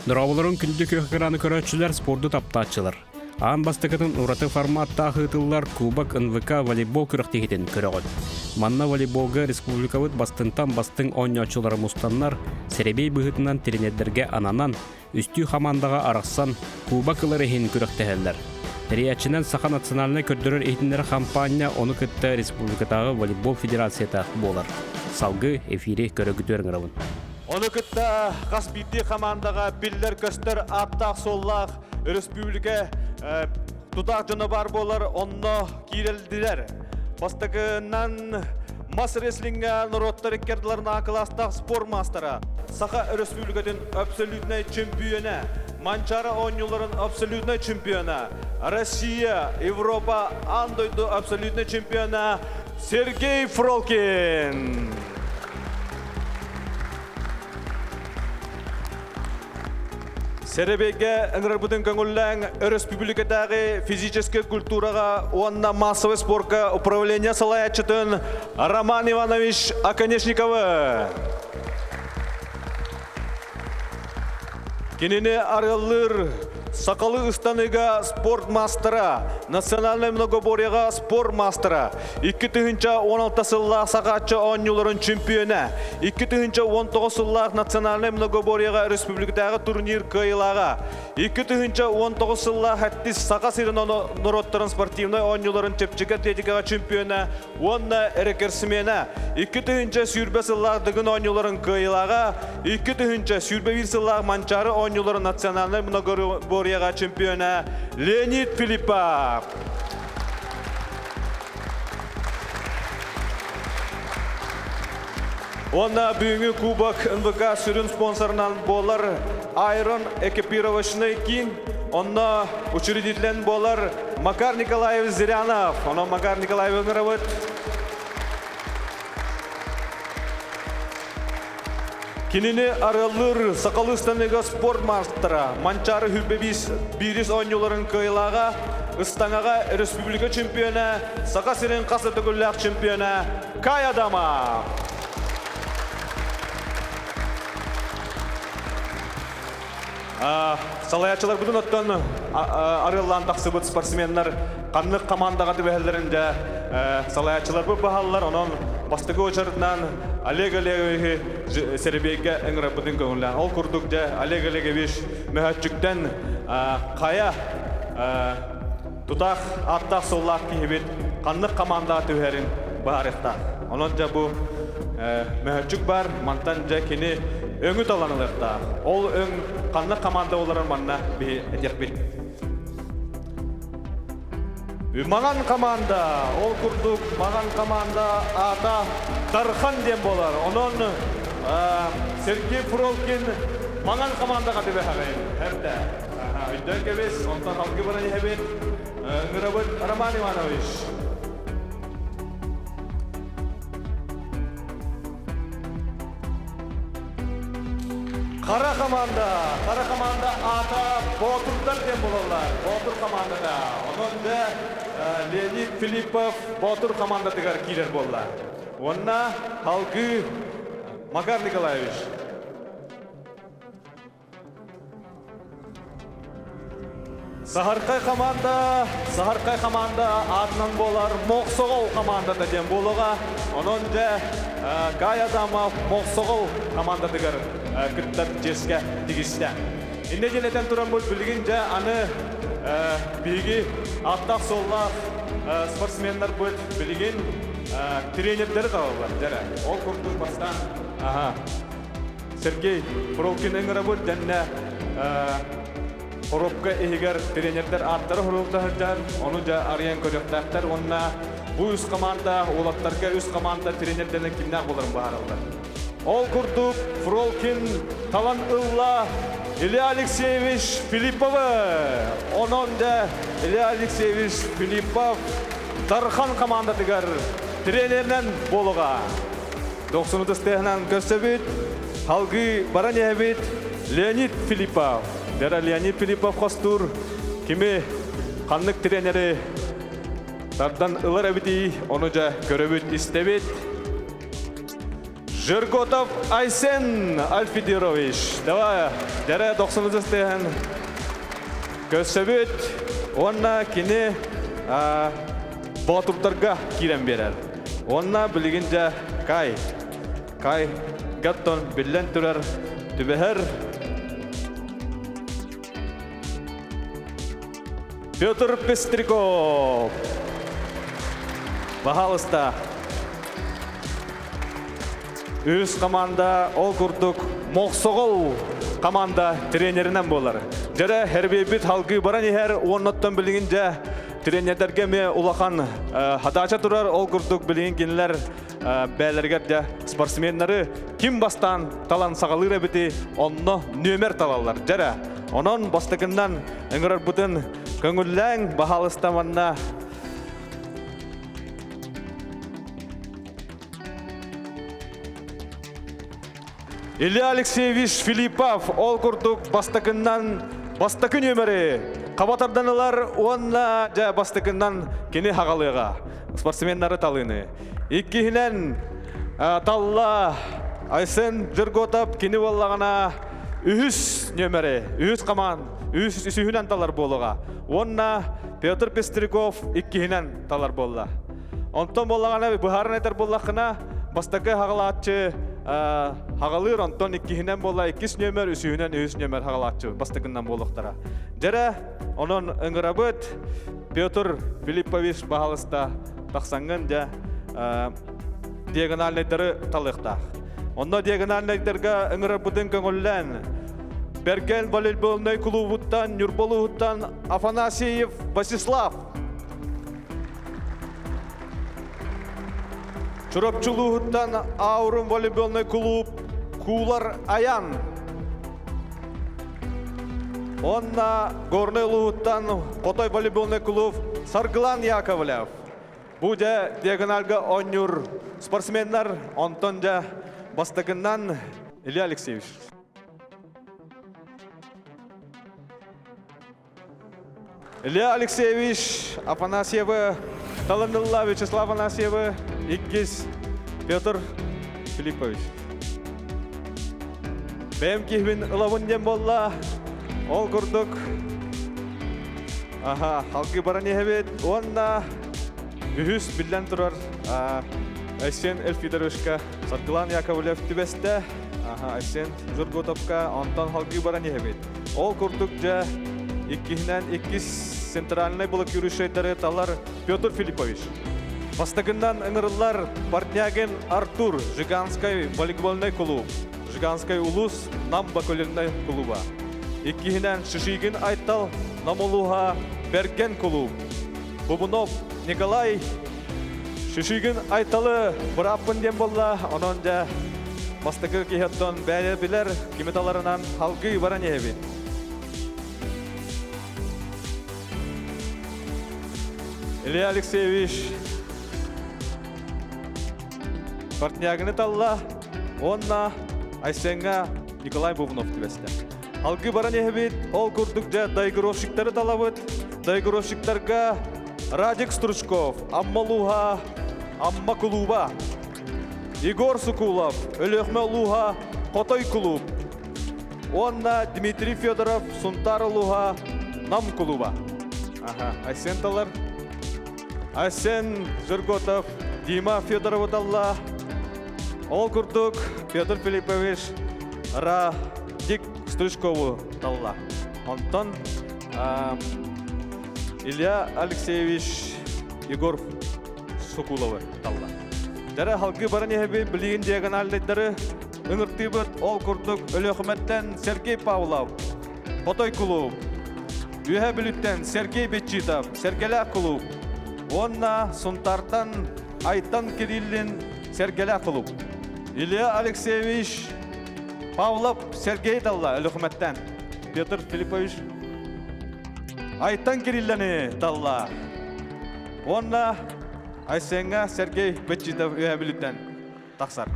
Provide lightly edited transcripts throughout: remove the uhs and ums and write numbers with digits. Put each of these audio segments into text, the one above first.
Дорооболорун күндү күөх экраны көрөөччүлэр, спорду таптааччылар. Аан бастакытын ураты форматтаах ыытыллар Кубок НВК волейбол күрэхтэһиитин көрөҕүт. Манна волейболга республикабыт бастыҥтан бастыҥ оонньооччулара мустаннар, сэрэбиэй быһыытынан тренердэргэ ананан, үстүү хамаандаҕа арахсан, Кубок ылар иһин күрэхтэһэллэр. Тэрийээччинэн Саха национальнай көрдөрөр-иһитиннэрэр хампаанньа ону кытта республикатааҕы волейбол федерацията буолар. Салгыы эфири көрөгүтүөр ыҥырабын. Ону кытта хас биирдии хамаандаҕа биллэр-көстөр ааттаах-суоллаах өрөспүүбүлүкэ тутаах дьоно баар буолар, онно киирэлдилэр. Бастакынан мас рестлиҥҥэ норуоттар иккардыларынааҕы кылаастаах спорт маастара, Саха Өрөспүүбүлүкэтин абсолютнай чемпиона, Манчаары оонньууларын абсолютнай чемпиона, Россия, Европа, аан дойду абсолютнай чемпиона Сергей Фролкин. Сэрэбиэйгэ ыҥырарбытын көҥүллээҥ өрөспүүбүлүкэтээҕи физическэй культураҕа уонна массовай спорка управление салайааччытын Роман Иванович Оконешниковы. Кинини арыаллыыр сахалыы ыстаныыга спорт маастара, национальнай многоборьеҕа спорт маастара, 2016 сыллаах Сахааччы оонньууларын чемпиона, 2019 сыллаах национальнай многоборьеҕа республикатааҕы турнир кыайыылааҕа, 2019 сыллаах Эттис Саха сирин норуоттарын спортивнай оонньууларын чэпчэки атлетикаҕа чемпиона уонна рекордсмена, 2020 сыллаах Дыгын оонньууларын кыайыылааҕа, 2021 сыллаах Манчаары оонньууларын национальнай многоборьеҕа чемпиона Леонид Филиппов. Уонна бүгүҥҥү Кубок НВК сүрүн спонсорынан буолар Айрон экипировочный киин. Онно учредителен буолар Макар Николаевич Зырянов. Онон Макар Николаевич ыҥырабыт. Кинини арыаллыыр сахалыы ыстаныыга спорт маастара, Манчаары Хүрбэбиис биирис оонньууларын кыайылааҕа, ыстаҥаҕа республика чемпиона, Саха сирин хас да төгүллээх чемпиона Кай Адама. Салайааччыларбытын оттон арыаллаан тахсыбыт спортсменнар ханнык командаҕа түбэһэллэрин дьэ салайааччыларбыт баһаллар. Онон бастакы очередынан Олег Олеговиһы Сэрэбиэйгэ ыҥырарбытын көҥүллээн. Ол курдук дьэ Олег Олегович мөһөөччүктэн хайа тутаах ааттаах суоллаах киһибит ханнык командаҕа түһэрин быһаарыахтаах. Онон дьэ бу мөһөччүк бар, мантан дьэ кини өҥү талан ылыахтаах. Ол өҥ ханнык команда буоларын манна биһи этиэхпит. Маҥан команда, ол курдук маҥан команда аата Дархан диэн буолар. Онон Сергей Фролкин маҥан командаҕа түбэһэҕин. Эрдэ. Өйдөөн кэбис, онтон алгы баран иһэбит. Ыҥырабыт Роман Иванович. Хара команда, хара команда аата Боотурдар диэн буолаллар. Боотур командата. Онон дьэ Леонид Филиппов Боотур командатыгар киирэр буолла. Уонна салгыы Макар Николаевич. Саһархай команда, Саһархай команда аатынан буолар Мохсоҕол командата диэн буолуоҕа. Онон дьэ Гай Адамов Мохсоҕол командатыгар кыттар чиэскэ тигистэ. Иннэ диэн тураммыт билигин дьэ аны биһиги ааттаах-суоллаах спортсменнарбыт билигин тренердэри талаллар. Дьэрэ, ол курдук бастаан аха Сергей Фролкин ыҥырабыт дэннэ коробка иһигэр тренердэр ааттара сурулла сылдьар, ону дьэ арыйан көрүөхтээхтэр уонна бу үс команда уолаттарга үс команда тренердэринэн кимнээх буоларын быһаараллар. Ол курдук Фролкин талан ылла Илья Алексеевич Филипповы. Онон дьэ Илья Алексеевич Филиппов Дархан командатыгар тренеринэн буолуоҕа. Дохсун ытыстыаһынан көрсөбүт, халгыы баран иһэбит Леонид Филиппов. Дера Леонид Филиппов хостуур кими ханнык тренери тардан ылар эбитий, ону дьэ көрөбүт, истэбит. Жирготов Айсен Альфидирович. Давай, дәрә 90 тыһын көрсөбүт уонна кини боотурдарга киирэн биэрэр. Уонна билигин дьэ Кай, Кай Гаттон биллэн турар түбэһэр Петр Пестряков. Пожалуйста. Үс команда ол курдук Мохсоҕол команда тренеринэн буолар. Дьэрэ хэрбиэбит халгыы баран иһэр уоннаттан билигин дьэ тренердэргэ эмиэ улахан хадаача турар. Ол курдук билигин кинилэр бээлэригэр дьэ спортсменнары ким бастаан талан саҕалыыр эбити онно нүөмэр талаллар. Дьэрэ онон бастакыннан ыҥырарбытын көҥүллээҥ, баһаалыста манна Илья Алексеевич Филиппов ол курдук бастакыннан бастакы нүөмэри хаба тардан ылар уонна дьэ бастакыннан кини хаҕалыаҕа спортсменнары талыыны. Иккиһинэн талла Айсен Жерготов кини буоллаҕына үһүс нүөмэри, үһүс хамаан, үһүс үсүһүнэн талар буолуоҕа. Уонна Петр Пестряков иккиһинэн талар буолла. Онтон буоллаҕына быһааран этэр буоллаххына, бастакы хаҕалааччы хаҕалыыр, онтон иккиһинэн буолла иккис нүөмэр, үсүһүнэн үһүс нүөмэр хаҕалааччы бастакыннан буолуохтара. Дьэрэ, онон ыҥырабыт Петр Филиппович баһалыста тахсаҥҥын дьэ диагональнайдары талыахтаах. Онно диагональнайдарга ыҥырарбытын көҥүллээн Бэргэн волейбольнай клубуттан Ньурба улууһуттан Афанасьев Васислав Чурапчы улууһуттан Аурум волейбольнай клуб Куулар Аян Онна Горнай улууһуттан Хотой волейбольнай клуб Саргылан Яковлев. Бу дьэ диагональга оонньуур спортсменнар, онтон дьэ бастакыннан Илья Алексеевич. Илья Алексеевич Афанасьевы таланылла Вячеслав Афанасьевы, иккис Петр Филиппович. Бэйэм киһибин ылабын диэн буолла. Ол курдук аха, халгыы баран иһэбит уонна үһүс биллэн турар Айсен Эльфидоровичка Саргылан Яковлев түбэстэ. Аха, Айсен Жургутовка онтон халгыы баран иһэбит. Ол курдук дьэ иккиһинэн иккис центральный блокирующайдары талар Петр Филиппович. Бастакыннан ыҥырыллар Портнягин Артур, Жиганскай волейбольный клуб, Жиганскай улус Нам бакулиннай клуба. Иккиһинэн Шишигин Айтал Нам улууһа Берген клуб. Бубунов Николай Шишигин Айталы бырааппын диэн буолла, онон дьэ бастакы киһи оттон бэйэ билэр кими таларынан халгыы баран иһэбит. Илья Алексеевич Портнягины талла уонна Айсеҥҥа Николай Бубнов түбэстэ. Алгыы баран иһэбит, ол курдук дьэ доигровщиктары талабыт. Доигровщиктарга Радик Стручков, Амма улууһа, Амма кулууба, Егор Сукулов, Өлүөхмэ улууһа, Хотой кулууп уонна Дмитрий Федоров, Сунтаар улууһа, Нам кулууба. Аха, Айсен талар. Айсен Жирготов, Дима Федорову талла. Ол курдук Петр Филиппович Радик Стручкову талла. Онтон Илья Алексеевич Егор Сокуловы талла. Дәрі халгы баран иһэби билигин диагональнайдары ыҥыртыыбыт ол курдук Өлүөхүмэттэн Сергей Павлов, Хотой кулууп, Үөһэ Бүлүүттэн Сергей Беччитов, Сэргэлээх кулууп уонна Сунтаартан Айтан Кириллин, Сэргэлээх кулууп. Илья Алексеевич Павлов Сергей талла Өлүөхүмэттэн. Петр Филиппович Айтан Кириллани талла. Уонна Айсеҥҥа Сергей Быччитов Үөһэ Бүлүүттэн тахсар.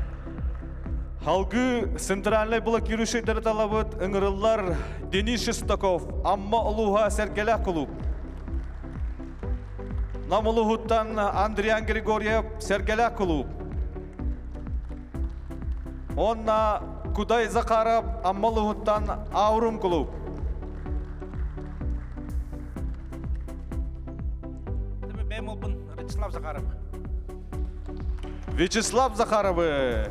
Халгыы центральный блокирующийдары талабыт ыҥырыллар Денис Шестаков, Амма улууһа Сэргэлээх кулууп. Нам улууһуттан Андриан Григорьев, Сэргэлээх кулууп. Онна Кудай Захаров Амма улууһуттан Аурум клуб. Бэйэм уолбун Вячеслав Захаров. Вячеслав Захаровы.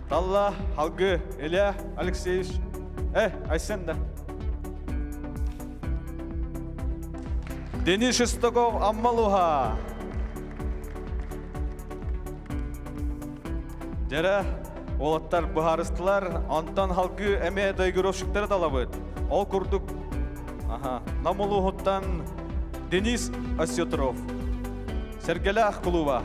Талла, Халгы, Илья Алексеевич. Э, Айсен да. Денис Шестаков Аммалуха. Дьэрэ, уолаттар быһаарыстылар, онтон халгыы эмиэ доигровщиктары талабыт. Ол курдук, аха, Нам улууһуттан Денис Осетров, Сэргэлээх кулууба.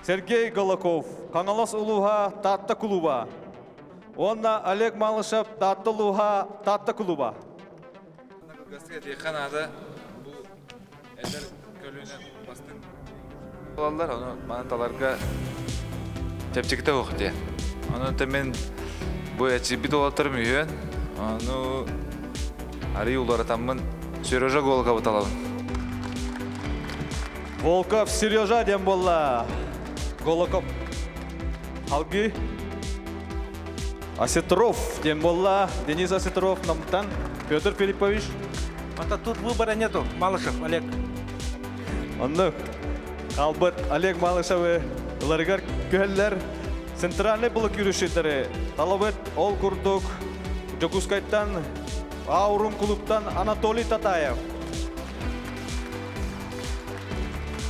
Сергей Голоков, Хаҥалас улууһа, Таатта кулууба. Уонна Олег Малышев, Таатта улууһа, Таатта кулууба. Кылгастык этиэххэ наада, бу эдэр көлүөнэ бастыҥ буолаллар, ону маны таларга чэпчэкитэ суох диэн. Ону мин бу эчийбит уолаттарым үһүөн, ону арый уларытаммын Сережа Голковы талабын. Волков Сережа диэн буолла. Голоков. Алгы. Осетров диэн буолла. Денис Осетров Намтан. Петр Филиппович. Это тут выбора нету. Малышев Олег. Оннук. Хаалбыт Олег Малышевы ыларыгар күһэллэр. Центральный блокирующийлары талабыт ол курдук Дьокуускайтан Аурум клубтан Анатолий Татаев.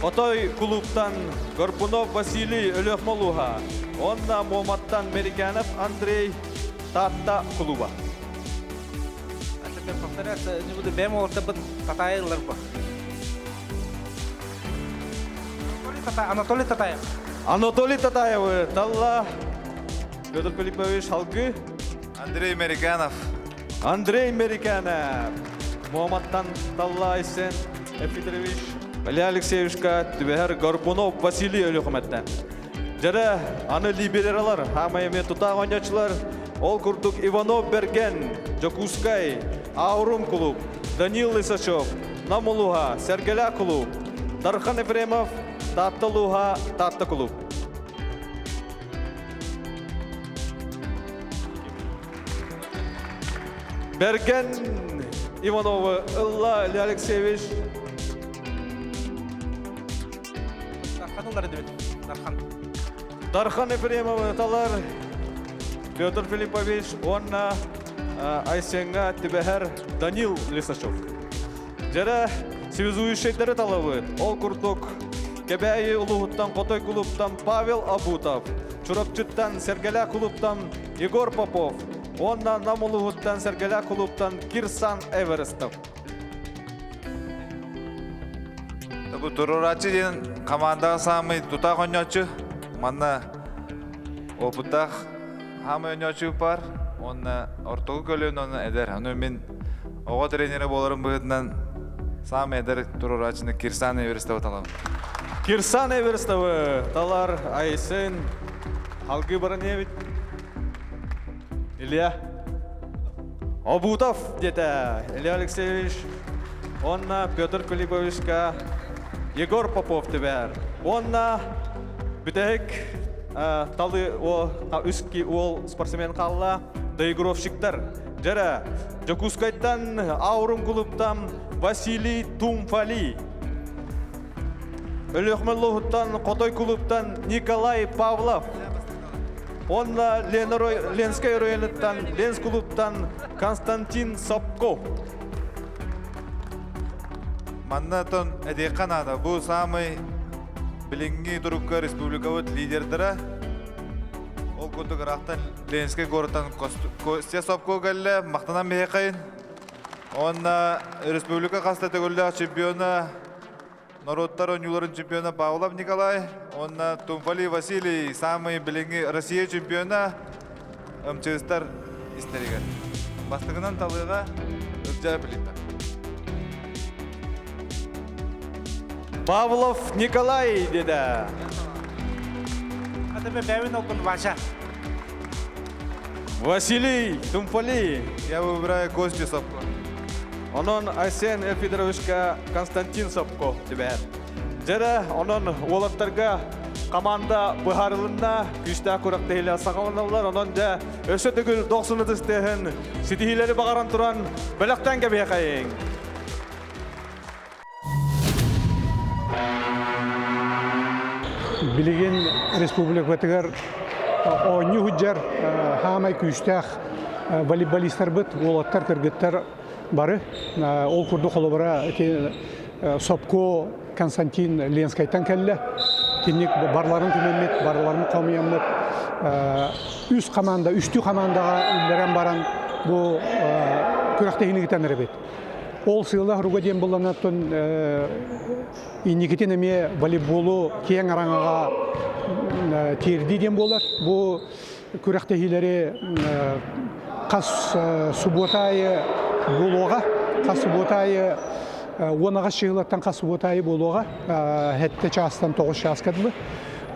Отой кулууптан Горбунов Василий Өлөхмолуха, уонна Муоматтан Мериканов Андрей Таатта кулуба. Это повторяться не буду, бэм олортабын Татаевлар бу. Анатолий Татаев. Анатолий Татаевы талла Петр Филиппович Халгы. Андрей Мериканов. Андрей Мериканов. Муоматтан Талла Айсен Эфидорович Илья Алексеевичка түбэһэр Горбунов Василий Өлүөхүмэттэн. Дьэрэ, аны либералар, хаамай эмиэ тутаах оонньооччулар, ол курдук Иванов Берген, Дьокуускай, Аурум кулууп, Данил Лысачев, Нам улууһа, Сэргэлээх кулууп, Дархан Ефремов, Таатта улууһа, Таатта кулууп. Берген Ивановы ылла Илья Алексеевич. Дархан ылар эдибит. Дархан. Дархан Ефремовы талар Петр Филиппович уонна Айсеҥҥа түбэһэр Данил Лисачев. Дьэрэ связующайдары талабыт. Ол курдук Кэбээйи улууһуттан Хотой кулууптан Павел Абутов, Чурапчыттан Сэргэлээх кулууптан Егор Попов уонна Нам улууһуттан Сэргэлээх кулууптан Кирсан Эверестов. Бу туруорааччы диэн командаҕа саамай тутаах оонньооччу. Манна опыттаах хаамай оонньооччу бар. Уонна ортоку көлүөн уонна эдэр. Ону мин оҕо тренерэ буоларым быһыытынан саамай эдэр туруорааччыны Кирсан Эверестовы талабын. Кирсан Эверестовы талар Айсен Алгы Бараневич Илья Обутов диэтэ Илья Алексеевич уонна Петр Кулиповичка Егор Попов түбэр. Уонна бүтэһик талы үс уол спортсмен хаалла доигровщиктар. Дьэрэ, Дьокуускайтан Аурум кулууптан Василий Тумфали. Өлүөхүмэ улууһуттан Хотой кулууптан Николай Павлов. Уонна Ленскэй оройуонуттан Ленск кулууптан Константин Сопко. Манна тон этиэххэ наада. Бу самый билиҥҥи турукка республикабыт лидердара. Ол курдук ыраахтан Ленскэй городтан Костя Сопко кэллэ. Махтанан биһиэхэйин. Уонна республика хаста төгүллээх чемпиона норуоттар оонньууларын чемпиона Павлов Николай уонна Тумфали Василий самый билиҥҥи Россия чемпиона МЧСтар истэригэр. Бастакынан талыыга Ылдьаа Плита. Павлов Николай деді. Это бэбин олбун Вася. Василий Тумфали. Я выбираю Костю Сапко. Онон Айсен Федоровичка Константин Сапко түбэр. Дьэрэ, онон уолаттарга команда быһаарылынна, күүстээх күрэхтэһиилэр саҕаланаллар. Онон дьэ өссө төгүл дохсун ытыс тыаһын ситиһиилэри баҕаран туран бэлэхтээн кэбиһэхэйиҥ. Билигин республикатыгар оонньуу сылдьар хаамай күүстээх волейболистарбыт, уолаттар, кыргыттар бары. Ол курдук холобура ити Сопко Константин Ленскайтан кэллэ. Киник барларын түмэммит, барларын хомуйаммыт үс команда, үстүү командаҕа үллэрэн баран бу күрэхтэһиини ыытан эрэбит. Ол сыала хоруга диэн булланаттан инникитин эмиэ волейболу киэҥ араҥаҕа тиэрдии диэн буолар. Бу күрэхтэһиилэри хас субуота аайы буолуоҕа. Хас субуота аайы 10 чыһылаттан хас субуота аайы буолуоҕа. Сэттэ чаастан 9 чааска дылы.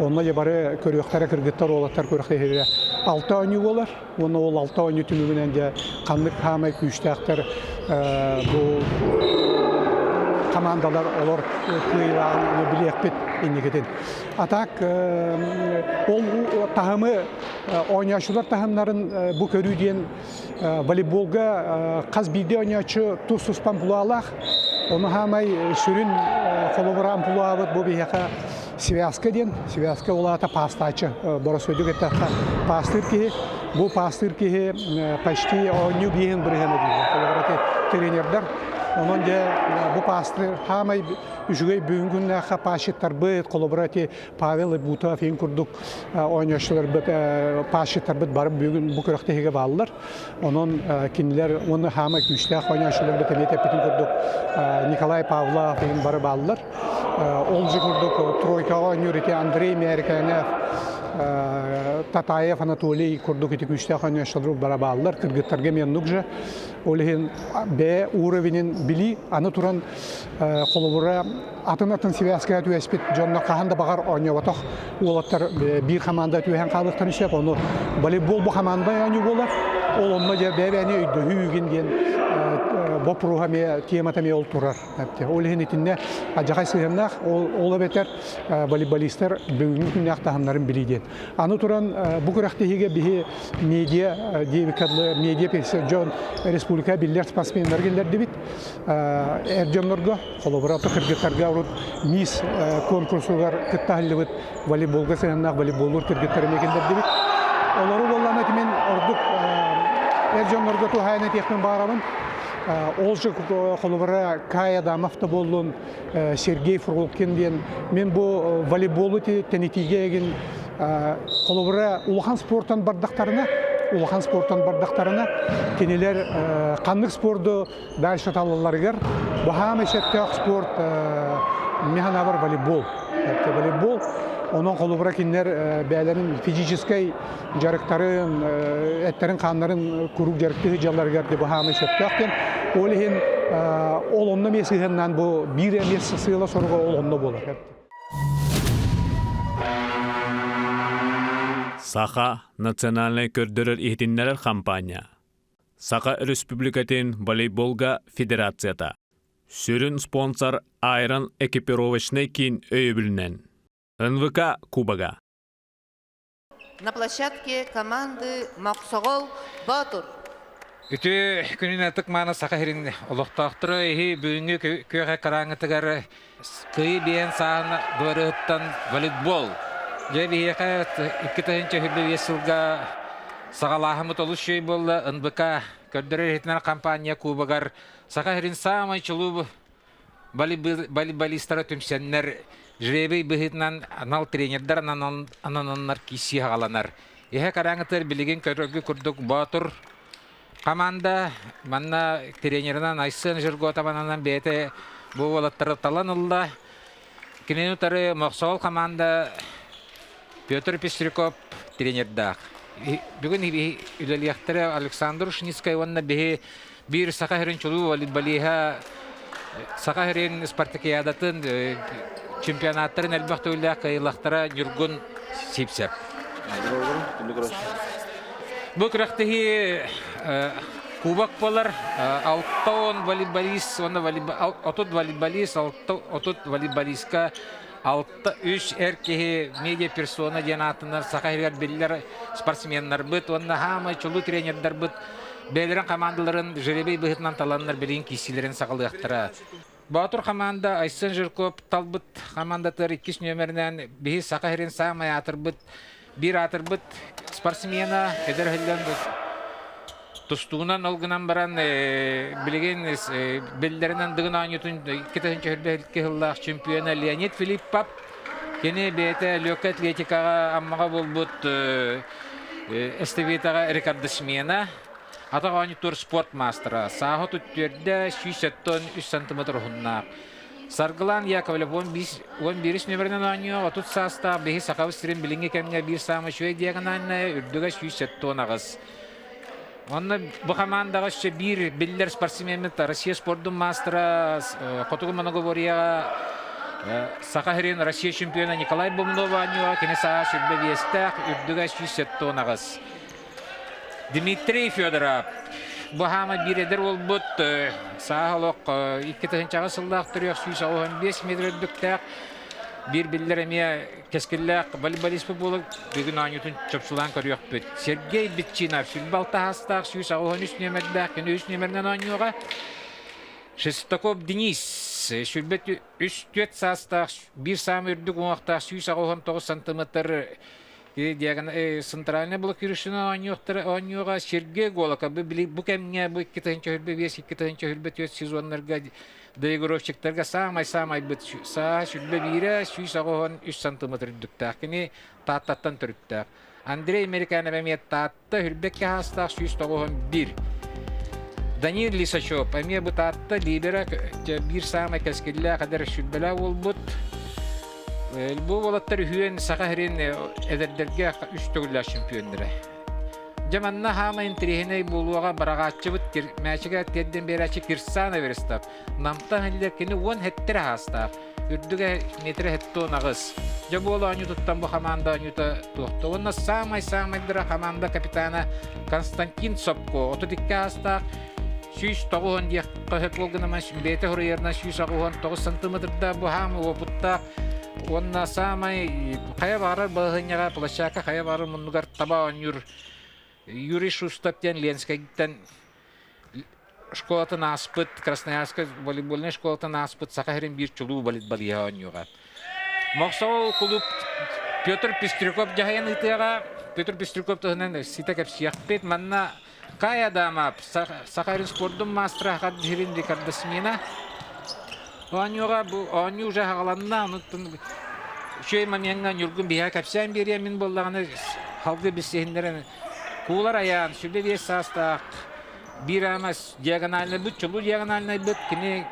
Онно дьэ бары көрүөхтэрэ кыргыттар, уолаттар күрэхтэһиилэрэ алта оонньуу буолар. Уонна ол алта оонньуу түмүгүнэн дьэ ханнык хаамай күүстээхтэр бу командалар олор кыайыылааҕын ону билиэхпит инникитин. А так ол таһымы оонньооччулар таһымнарын бу көрүү диэн волейболга хас биирдии оонньооччу тус-туспа амплуалаах. Ону хаамай сүрүн холобура амплуабыт бу биһиэхэ Связка диэн, связка ол аата паастааччы, боросуойдук эттэххэ паастыыр киһи. Бу паастыыр киһи почти оонньуу биэһин бырыһыана дииллэр. Холобура ити тренердэр. Онон дьэ бу паастыр хаамай үчүгэй бүгүн күннээххэ паасчыттарбыт, холобура ити Павел Ибутов иһин курдук оонньооччуларбыт, паасчыттарбыт бары бүгүн бу күрэхтэһиигэ бааллар. Онон кинилэр уонна хаамай күүстээх оонньооччуларбыт эмиэ эппитин курдук Николай Павлов иһин бары бааллар. Ол же курдук тройкаҕа оонньуур ити Андрей Мээрикэнов, Татаев Анатолий курдук ити күүстээх оонньооччулар бара бааллар. Кыргыттарга эмиэ оннук же. Ол иһин бэйэ уровенин билии, аны туран холобура атын-атын связкаҕа түбэспит дьоннор хаһан да баҕар оонньооботох уолаттар биир хамаанда түһэн хаалыахтарын сөп. Ону волейбол бу хамаанда оонньуу буолар. Ол онно дьэ бэйэ-бэйэни өйдөһүү диэн боппуруоһа эмиэ темата эмиэ ол турар. Ол иһин итиннэ адьахай сыһыаннаах, ол эбэтэр волейболистар бүгүҥҥү күннээх таһымнарын билии диэн. Аны туран бу күрэхтэһиигэ биһи медиа диэбиккэ медиа дьон республика биллэр спортсменнары киллэрдибит. Эр дьоннорго, холобура, кыргыттарга урут мисс конкурсугар кыттаһыллыбыт волейболга сыһыаннаах волейболлуур кыргыттары эмиэ киллэрдибит. Олору буоллаҕына ити мин ордук эр дьоннорго туһаайан этиэхпин баҕарабын. Ол же холобура Кай Адамов да буоллун, Сергей Фролкин диэн мин бу волейболу тэнитиигэ эгин холобура улахан спортан бардахтарына улахан спортан бардахтарына кинилэр ханнык спорду дальше талалларыгар баһаам сөптөөх спорт механабар волейбол волейбол онон холобура кинилэр бэйэлэрин физическэй дьарыктарын эттэрин хааннарын куруук дьарыктыы сылдьалларыгар баһаамай сөптөөх диэн ол иһин ол онно эмиэ сыһыаннаан бу биир эмиэ сыала соруга ол онно буолар. Саха национальнай көрдөрөр иһитиннэрэр хампаанньа Саха Өрөспүүбүлүкэтин волейболга федерацията сүрүн спонсор Айрон экипировочнай киин өйөбүлүнэн НВК Кубога На площадке команды Мохсоҕол Боотур. Үтүө күнүн ытык мааны Саха сирин олохтоохторо иһи бүгүҥҥү күөх экраҥҥытыгар кыйы биэн саан дворыттан волейбол. Дьэ биһиэхэ 2025 сылга саҕалааһыммыт олус үчүгэй буолла. НБК көрдөрөр иһитинэр компания кубогар Саха сирин саамай чулуу волейболистара түмсэннэр жребий быһыытынан анал тренердэр анананнар киирсии хаҕаланар. Иһэ караҥытыр билигин көрөргө курдук Боотур команда манна тренеринэн Айсен Жерготов ананан бэйэтэ бу уолаттары талан ылла. Кинини утары Мохсоҕол команда Петр Пестряков тренердаах. Бүгүн үлэлиэхтэрэ Александр Ушницкай уонна биһи биир Саха сирин чулуу волейболиһа Саха сирин спартакиадатын чемпионаттарын элбэх төгүллээх кыайыылаахтара Ньургун Сипсев. Бу күрэхтэһии кубок буолар. 60 волейболист уонна 30 волейболист, 30 волейболистка. 6-3 эр киһи медиа-персона диэн аатынан Саха сиригэр биллэр спортсменнарбыт уонна хаамай чулуу тренердарбыт бэйэлэрин командаларын жеребий быһыытынан таланнар билигин киирсиилэрин саҕалыахтара. Боотур команда Айсен Жирков талбыт командатыгар иккис нүөмэринэн биһи Саха сирин саамай аатырбыт биир аатырбыт спортсмена эдэр өһүллэн тустугунан ол гынан баран билигин биллэринэн Дыгын оонньуутун 2022 сыллаах чемпиона Леонид Филиппов кини бэйэтэ легкай атлетикаҕа Аммаҕа буолбут эстафетаҕа рекордсмена атах оонньутуур спорт маастара сааһа 34 173 сантиметр уһуннаах Саргылан Яковлев 11 нүөмэринэн оонньуо, 30 саастаах биһи Сахабыт сирин билиҥҥи кэмҥэ биир саамай үчүгэй диагональная үрдүгэ 178. Онно бу хамаандаҕа өссө биир биллэр спортсменмит Россия спордун маастара Хотугу многоборьеҕа Саха сирин Россия чемпиона Николай Бумнов оонньуоҕа, кини сааһа 25-тээх, үрдүгэ 178. Дмитрий Федоров бу хаама биир эдэр уолбут сааһа олох 2000 сыллаах төрүөх 185 метр үрдүктээх биир биллэр эмиэ кэскиллээх волейболист буолар бүгүн оонньуутун чопчулаан көрүөхпүт. Сергей Битчинов 26 саастаах 183 нүөмэрдээх кини үс нүөмэринэн оонньуоҕа. Шестаков Денис 23 саастаах биир саамай үрдүк уҥуохтаах 189 сантиметр Центральный блокирующийынан оонньуоҕа Сергей Голоков бу кэмҥэ бу 2025-2024 сезоннарга доигровщиктарга саамай-саамай быт саа 21 183 сантиметр үрдүктээх кини Тааттаттан төрүттээх. Андрей Американов эмиэ Таатта үрбэккэ хаастаах 191. Данил Лисачев эмиэ бу Таатта либера биир саамай кэскиллээх эдэр сүрбэлээх буолбут. Бу уолаттар үһүөн Саха сирин эдэрдэргэ үс төгүллээх чемпионнара. Дьэ манна хаамай интэриэһинэй буолуоҕа бараҕааччыбыт мээчигэ тиэрдэн биэрээччи Кирсан Эверстов. Намтан иһиллэр кини уон хэттэр аһаастаах. Үрдүгэ метр хэттон аҕыс. Дьэ буол оонньуутуттан бу хамаанда оонньуута туохта. Уонна саамай-саамайдара хамаанда капитана Константин Сопко 32 аастаах 190 диэх сөп буолгунаман бэйэтэ хоруйарынан 189 сантиметрдаах бу хаамы уопуттаах уонна саамай хайа баҕарар балаһыанньаҕа площадка хайа баҕарар муннугар таба оонньуур Юрий Шустов диэн Ленскэйтэн школатын ааспыт Красноярскай волейбольнай школатын ааспыт Саха сирин биир чулуу балыыһа оонньууга. Мохсоҕол кулууп Петр Пестряков дьаһайан ыытыаҕа. Петр Пестряков туһунан ситэ кэпсиэхпит. Манна Кай Адамов, Саха сирин спордун маастара Саха сирин рекордсмена. Оонньууга бу оонньуу уже хаҕаланна, онуттан үчүгэй момеҥҥа Ньургун биһиэхэ кэпсээн биэриэ мин буоллаҕына халгы билсиһиннэрэн Куулар Айаан 25 саастаах биир аамас диагональнайбыт, чулуу диагональнайбыт кини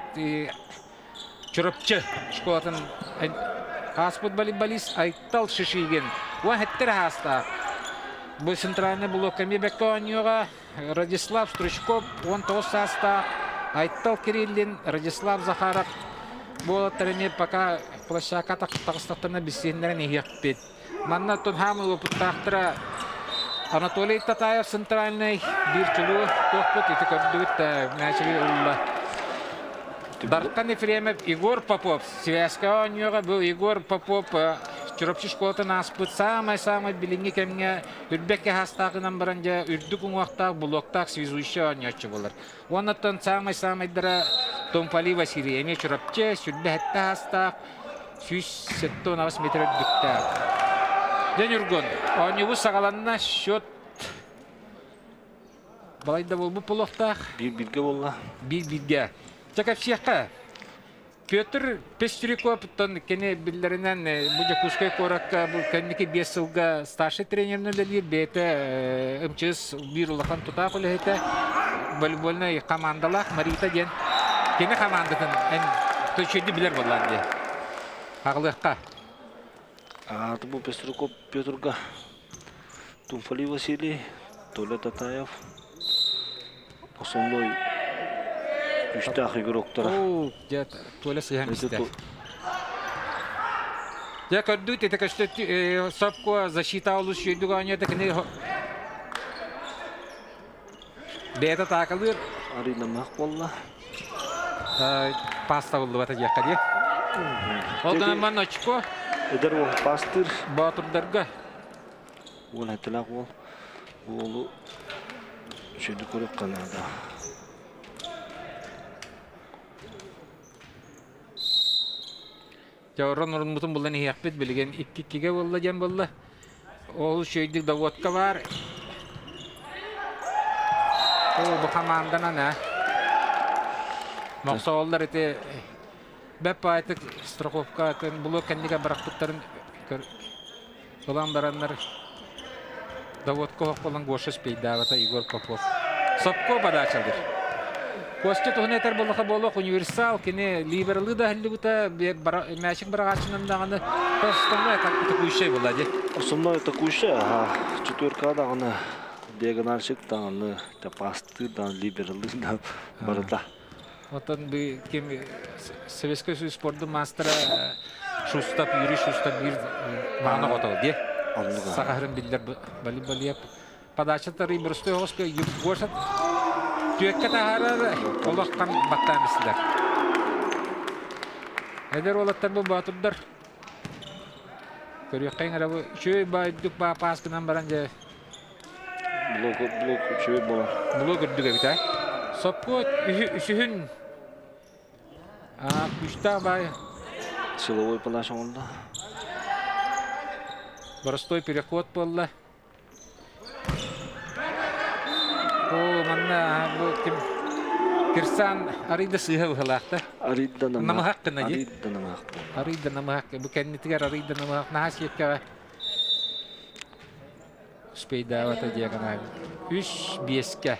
Чурапчы школатын ааспыт волейболист Айтал Шишигин уон хэттэр аастаах. Бу центральный блокка эмиэ бэккэ оонньуоҕа Радислав Стручков 19 саастаах Айтал Кириллин, Радислав Захаров буолаттар эмиэ пока площадка таҕыстахтарына билсиһиннэрэн иһиэхпит. Манна оттон хаамыы уопуттаахтара Анатолий Татаев центральный биир чулуу туохпут ити көрдүгүт да мээчиги ылла. Дархан Ефремов, Егор Попов связка оонньуоҕа. Бу Егор Попов Чурапчы школатын ааспыт саамай-саамай билиҥҥи кэмҥэ үрбэккэ хаастааҕынан баран дьэ үрдүк уҥуохтаах, булуоктаах связующий оонньооччу буолар. Уоннаттан саамай-саамайдара Томпали Василий эмиэ Чурапчы сүрбэ сэттэ хаастаах, 178 метр үрдүктээх. Дьэ Ньургун, оонньуубут саҕаланна, счет балайда буолбут буолуохтаах. Биир-бииргэ буолла. Биир-бииргэ. Чэ кэпсиэххэ. Петр Пестряковтан кини биллэринэн бу Дьокуускай куоракка бу кэнники 5 сылга старший тренеринэн үлэлиир, бэйэтэ МЧС биир улахан тутаах үлэһитэ, волейбольнай командалаах Марита диэн кини командатын эн төчөйдү билэр буоллаан дии. Аҕылыахха. Ааты бу Пестряков Петрга Тумфали Василий, Толя Татаев, основной күүстээх игроктара. Оо, дьэ, Толя сыһан истэ. Дьэ, көрдүүт, ити көстө сопко защита олус үөйдүк оонньоото кини бэйэтэ атаакалыыр. Арыйламах буолла. Пас табыллыбата диэххэ дии. Ол гынан манна очко. Эдэр уол пастыр. Боотурдарга. Уол этилэх уол. Уолу сүдү көрүөххэ наада. Дьэ, орон орунмутун булан иһиэхпит билигин икки-иккигэ буолла диэн буолла. Ол үчүгэйдик доводка баар. Ол бу хамаанданан ээ. Мохсоҕоллор ити бэп баайтык страховкатын блок кэннигэр бырахпыттарын ылан бараннар доводка оһох буолан Гоша спейдаабата Егор Попов. Сопко подачалыр. Костя туһун этэр буоллаха буолуох универсал кини либералы да иһиллибитэ мячик быраҕааччынан даҕаны основной атакующай буолла дии. Основной атакующай аха четверка даҕаны диагональщик даҕаны пастыр да либералы да барыта. Оттон бы ким Советский Союз спордун маастара Шустов Юрий Шустов биир мааны оҕото дии. Сахаһырын биллэр бали-балиеп подача тарый боростой оҕоско Гоша түөккэ таһаарар олох хам баттаан бистилэр. Эдэр уолаттар бу боотурдар көрүөххэйин эрэ бу үчүгэй баайдык баа паас гынан баран дьэ Блок, блок үчүгэй буолар. Блок үрдүк эбит ээ. Соппуот үсүһүн күүстээх баай. Силовой подача оҥордо. Боростой переход буолла. О, манна бу ким Кирсан арыйда сыыһа быһылаахта. Арыйда намыһах гына дии. Арыйда намыһах буолла. Арыйда намыһах. Бу кэннитигэр арыйда намыһах наһаа сиэккэҕэ Успейдаабата диагональ. Үс биэскэ.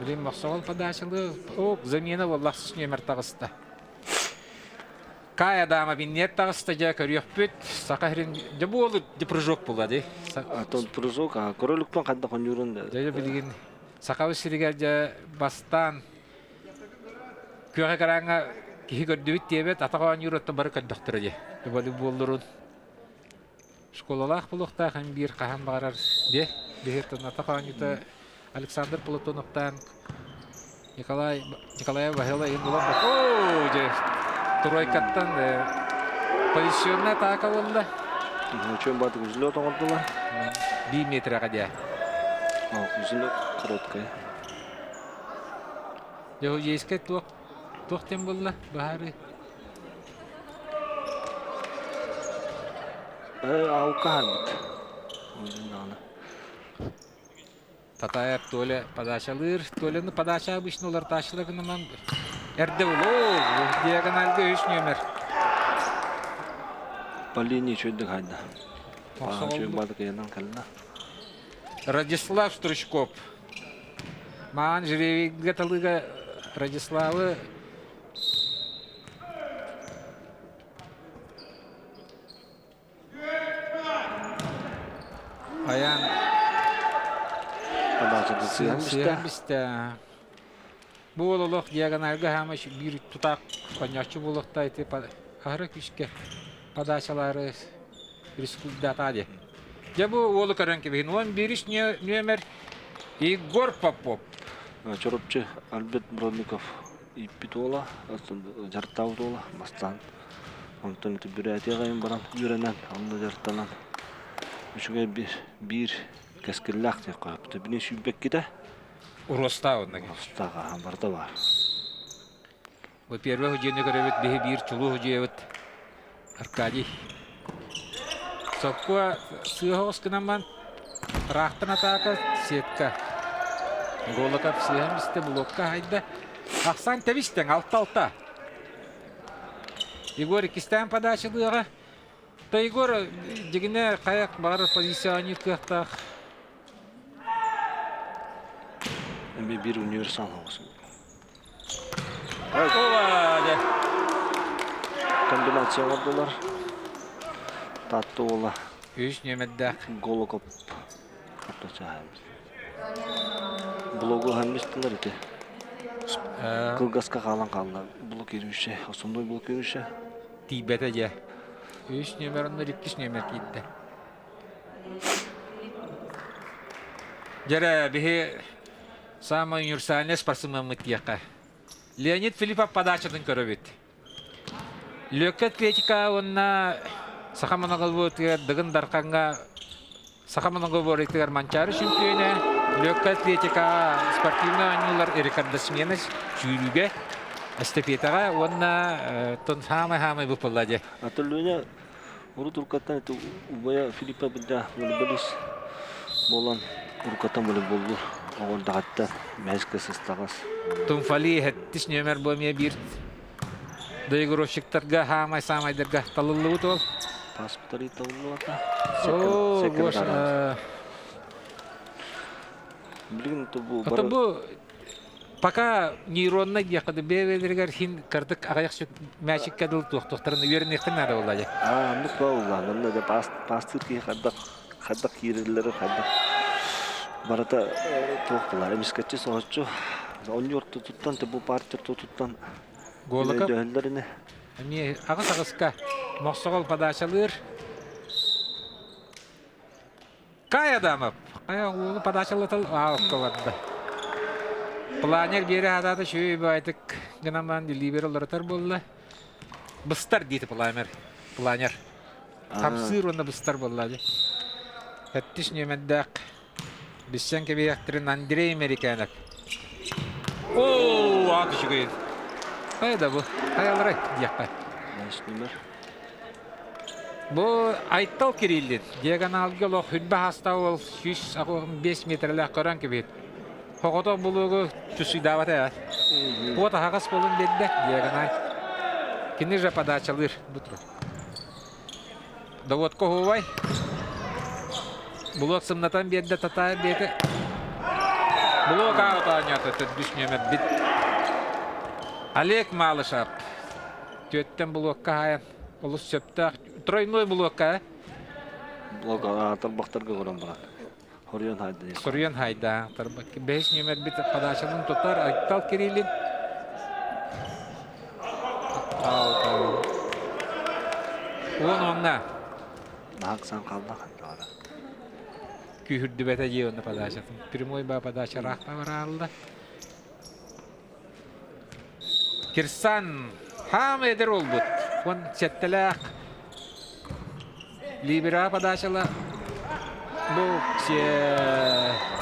Билин Мохсоҕол подачалыы. О, замена буолла ахсыс нүөмэр таҕыста. Кая дама бинниэр таҕыста дьэ көрүөхпүт. Саха сирин дьэ буолу дьэ прыжок буолла дии. Атон прыжок, а королюкпан ханна хонньуурун Дьэ билигин Сахабыт сиригэр дьэ бастаан күөх экраҥҥа киһи көрдүбүт диэбэт атах оонньуур оттон бары көрдөхтөрө дии. Волейболлорун Школалаах буолуохтаах эн биир хаһан баҕарар диэ биһиэттэн атах оонньуута Александр Платоновтаан Николай Николаев Баһылай булан оо дьэ тройкаттан позиционная атака буолла. Үчүгэй баатык взлет оҥордулар. Биир метрэҕэ диэ. Взлет короткая. Дьэ, туох туох диэн буолла баһаары? Алкаһарбыт. Татаев Толя подачалыыр. Толяны подача обычно улартааччылар гынан эрдэ булуу. Диагональга үс нүөмэр. По линии чөйдүк хайда. Чөй кэллэ. Радислав Стручков. Маан жребийгэ талыыга Радиславы Айан Сыһан бистэ. Бу уол олох диагональга хаама биир тутаах хонньооччу буолуохта ити аһара күүскэ подачалары рискуйдатаа диye. Дьэ бу уолу көрөн кэбиһин. 11 нүөмэр Егор Попов. Чурапчы Альберт Бронников ииппит уола, дьарыктаабыт уола бастаан. Онтон ити Бүрээтиэҕэ баран үөрэнэн, онно дьарыктанан үчүгэй биир, биир кэскиллээх диэххэ сөп. Бини сүүрбэккитэ. Уруостаах онно. Уруостаах аха барыта баар. Бу первый худьуйаны көрөбүт, биһи биир чулуу худьуйабыт Аркадий. Соккуа сыыһа оҕус гынан баран ыраахтан атаака сетка. Голоков сыыһан бистэ, блокка хайда. Ахсаан тэбистэҥ, алта-алта. Егор иккистээн подачалыаҕа. То Егор дьигинэ хайа баҕарар позиционер кыахтаах. Эми биир универсал оҕус. Комбинация оҥордулар. Таатта уола. Үс нүөмэрдээх. Голокоп. Блогу хаммыстылар ити. Кылгаска хаалан хаалла. Блок ирүүшэ, основной блок ирүүшэ. Тиийбэтэ дьэ. Үс нүөмэр онно иккис нүөмэр киирдэ. Дьэрэ, биһи Самый универсальный спортсменмыт диэххэ. Леонид Филиппов подачатын көрөбүт. Лөккө атлетика уонна саха моноголбуотугар Дыгын Дархаҥҥа саха моноголбуотугар Манчаары чөмпүйүөнэ, лөккө атлетика спортивнай оонньуулар рекордсмена сүүрүүгэ, эстафетаҕа уонна саамай-саамай бу дьэ. А Леня урут уруккаттан это убайа Филиппа быда волейболист буолан уруккаттан волейболлуур оҕордаҕаттан мэскэ сыстаҕас. Тумфали хэттис нүөмэр бу эмиэ биир доигровщиктарга хаамай-саамайдарга талыллыбыт ол. Паспорт талыллыбата. О, Гоша. Билигин то бу Ото бу пока нейроннай диэххэ да бэйэлэригэр хин кырдык аҕыйах мээчиккэ дылы туохтуохтарын үөрэниэхтэрин наада буолла дьэ. Аа, оннук буолла. Манна да паастыыр киһи хайдах хайдах киирэллэрин хайдах барыта туох буолар эмискэччи соһуччу онньу ортотуттан бу партия ортотуттан Голоков дөһөллөр ини. Эмиэ аҕыс аҕыска Мохсоҕол подачалыыр. Кай Адамов. Кай уолу подачалатал аалка барда. Планер биэрэ хатаата шүүй байтык гынан либер олоротор буолла. Быстар диэти планер. Планер. Хамсыыр уонна быстар буолла дии. Хэттис нүөмэрдээх Биссен кэбиэхтэрин Андрей Американов. Оо, аат үчүгэй. Хайда бу? Хайаларай диэххэ. Нүмер. Бу Айтал Кириллин диагоналга олох хүрбэ хаста ол 105 метрлээх көрөн кэбиһит. Хоҕото булуугу чусуйдаабата ээ. Куот аһаҕас буолун биэрдэ диагональ. Кини же подачалыыр бу турар. Доводко оһуобай. Булуок сымнатан биэрдэ Татаев биэтэ. Булуок аҕа оонньоото төрдүс нүөмэр бит. Олег Малышев. Түөттэн булуокка хаайан олус сөптөөх. Тройной булуокка э? Блок тарбахтарга көрөн баран. Хоруйан хайда. Хоруйан хайда. Бэһис нүөмэр бит подачатын тутар Айтал Кириллин. Уон онна. Наһаксан қалла хантара. Күүһүрдүбэтэ дии онно подачатын. Прямой ба подача рахта бараалла. Кирсан хаам эдэр олбут. Он сэттэлээх Либера подачала бу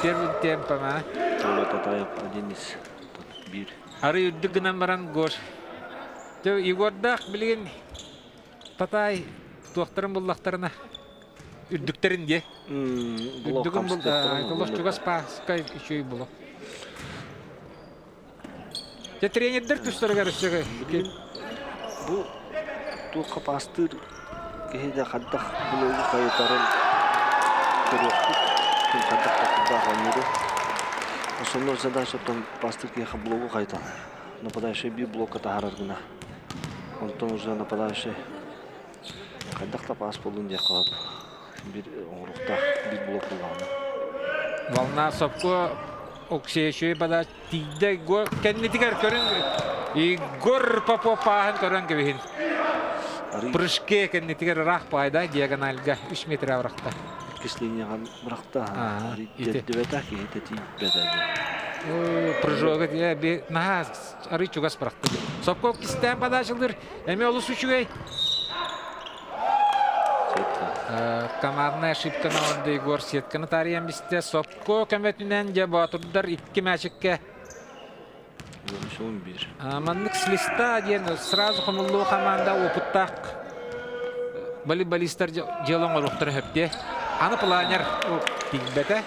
первым темпом а. Толя Татаев один из биир. Ары үрдүк гынан баран Гош. Егордаах билигин Татай туохтарын буллахтарына үрдүктэрин дии. Үрдүгүн бул чугас пааскай үчүгэй булу. Дьэ тренердэр тустарыгар өссө Бу туохха паастыыр киһи да хайдах булугу хайытарын көрүөхпүт. Ким хайдах тохтурдаах оонньууру. Основной задача оттон паастыыр киһиэхэ блогу хайытан. Нападающий биир блокка таһаарар гына. Онтон уже нападающий хайдах да паас буоллун диэххэ сөп. Биир оҥоруохтаах биир блок буллаҕына. Волна сопко Оксеевичи бада тиийдэ кэннитигэр көрүн Егор Попов пааһын көрөн кэбиһин. Прыжке кэннитигэр ыраах паайда диагональга 3 метр бырахта. Иккис линияҕа бырахта. Тиэрдибэтэ киһитэ тиийбэтэ. Прыжога наһаа арый чугас бырахта. Сопко кистээн подачалыыр эмиэ олус үчүгэй. Командная ошибканы оҥордо Егор сетканы таарыйан бистэ. Сопко көмөтүнэн дьэ боотурдар икки мээчиккэ Маннык слиста диэн сразу хомуллуу команда опыттаах волейболистар дьыала оҥоруохтара сөп Аны планер тиийбэтэ.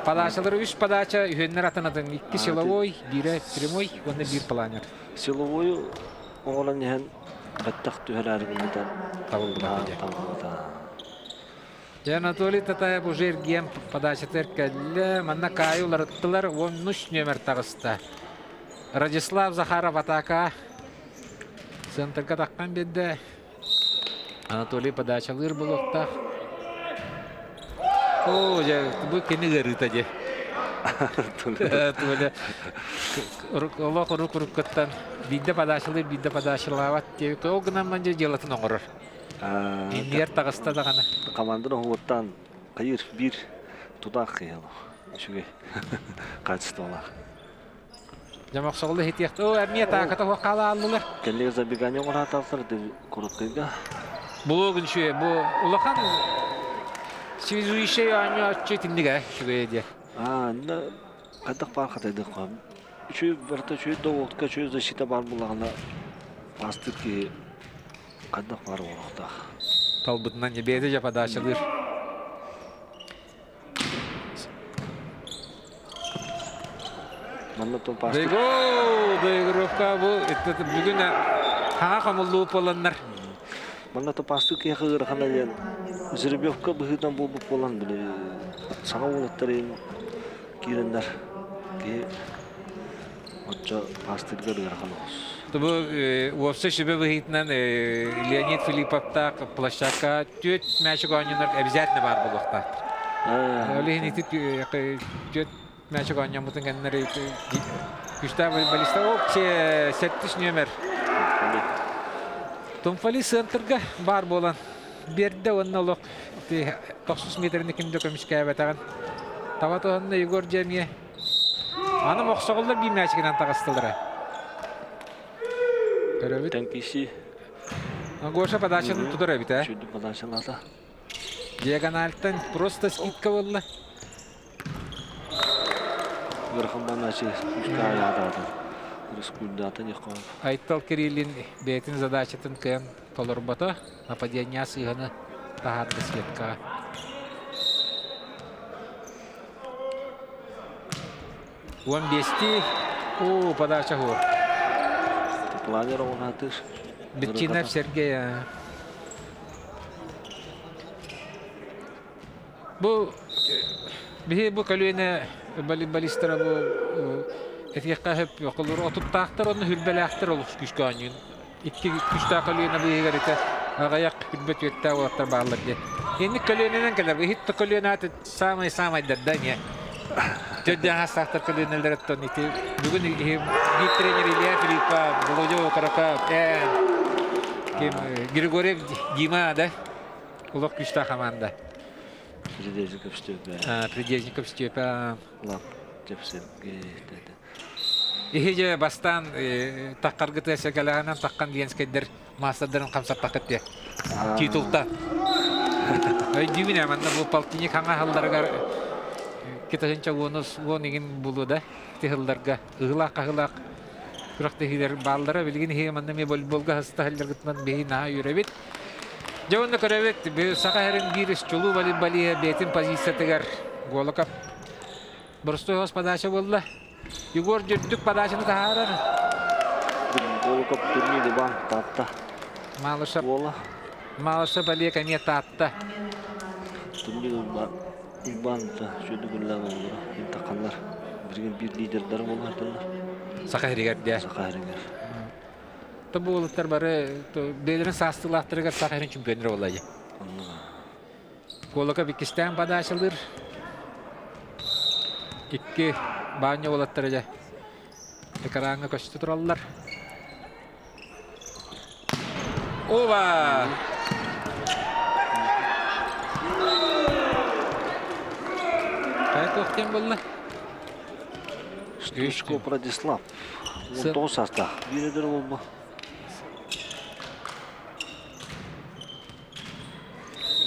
Подачалары үс подача, үһүөннэр атын-атын икки силовой, биирэ прямой уонна биир планер. Силовойу оҥорон иһэн бэттэх түһэрээри гыммыта табыллыбата. Табыллыбата. Дьэ, Анатолий Татаев уже эргийэн подачатыгар кэллэ. Манна Каайы уларыттылар, 13 нүөмэр таҕыста. Радислав Захаров атака центрга таххан биэрдэ. Анатолий подачалыыр буолуохтаах. Оо, дьэ, бу кини ыарыыта дьэ. Толя олох урук уруккуттан биирдэ подачалыыр, биирдэ подачалаабат диэбит. Ол гынан ман дьэ дьыалатын оҥорор. Иннигэр таҕыста даҕаны. Команданы оһуоттаан хайыр биир тутаах киһи үчүгэй качестволаах. Дьэ, хитиэхт. О, эмиэ атааката суох хаалааллылар. Кэллигэ забегание оҥорааталлар короткайга. Булуогун үчүгэй. Бу улахан связующай оонньооччу итиннигэ үчүгэй диэ. Аа, хайдах баар хатайдык Үчүгэй барыта үчүгэй доводка, үчүгэй защита баар буоллаҕына пастыр киһи хайдах баар оҥоруохтаах. Талбытынан бэйэтэ дьэ подачалыыр. Манна тон пастыр. Доигровка бу бүгүн хаҥа хомуллуу буоланнар. Манна то пастыр киһиэхэ ыарахана диэн жеребьевка быһыытынан буолбут буолан били саҥа уолаттар киирэннэр киһи оччо пастыргар ыарахан оҕус. Бу уопсай сүбэ быһыытынан Леонид Филипповтаах площадка түөрт мячик оонньонор обязательно баар буолуохтаахтар. Ол иһин ити түөрт мячик оонньоммутун кэннэр күүстээх волейболиста общее сэттис нүөмэр. Тумфали центрга баар буолан биэрдэ уонна олох тохсус метрини ким да көмүскээбэтэҕин таба туһанна Егор дьэ эмиэ аны мохсоҕоллор биир мээчигинэн таҕыстылара. Көрөбүт. Тэҥкиси. Гоша подачаны тутар эбит ээ. Чүдү подачалата. Диагональтан просто скидка буолла. Ыарахан баначы күүстээх айаатаатын. Рискуйдаатын яққан. Айтал Кириллин бэйэтин задачатын кыайан толорбото. Нападение сыыһаны таһаарда сеткаҕа. Уон биэстии. Уу, подача хур. Планер оҕунаатыр. Битчинов Сергей. Бу биһи бу көлүөнэ волейболистара бу этиэххэ сөп холобур отуттаахтар уонна хүрбэлээхтэр олус күүскэ оонньуун икки күүстээх көлүөнэ быыһыгар ити аҕыйах хүрбэ түөртээх уолаттар бааллар диэн. Инник көлүөнэнэн кэлэр. Иһит да көлүөнэ аата самай-самайдар да эмиэ. Төрдүөн хастаахтар көлүөнэлэр оттон ити бүгүн биир тренер Илья Филиппов, Володя Окороков, ким Григорьев Дима да Олох күүстээх хамаанда. Придезников Степа. Придезников Степа. Лаптев Сергей. Иһи бастаан таххаргыты сэргэлэҕинэн таххан Ленскэйдэр маастардарын хамсаттаххыт диэ. Титулта. Өйдүүбүн ээ, манна бу полтинник хаҥа аһылларыгар китаһынча уонус уон игин булу да тыһылларга ыһылаах-хаһылаах күрэхтэһиилэр бааллара. Билигин иһи манна эмиэ волейболга хастаһылларгытынан биһи наһаа үөрэбит. Дьэ уонна көрөбүт, Саха сирин биир чулуу волейболиһа бэйэтин позициятыгар Голоков боростуой хос подача буолла. Егор үрдүк подачаны таһаарар. Голоков турнир Иван Таатта. Малышев. Малышев Олег эмиэ Таатта. Турнир Иван сүдүгүллээх оҕолоро интахханнар билигин биир лидердэр буолаатылар. Саха сиригэр дии. Саха сиригэр. То буолуттар бары бэйэлэрин саастыылаахтарыгар саха сирин чемпионнара буолла дии. Куолака иккистээн подачалыыр. Икки баанньа уолаттара дьэ экраҥҥа көстө тураллар. Ова! Хайа туох диэн буолла? Стручко Владислав. 19 саастаах. Биир эдэр уолба.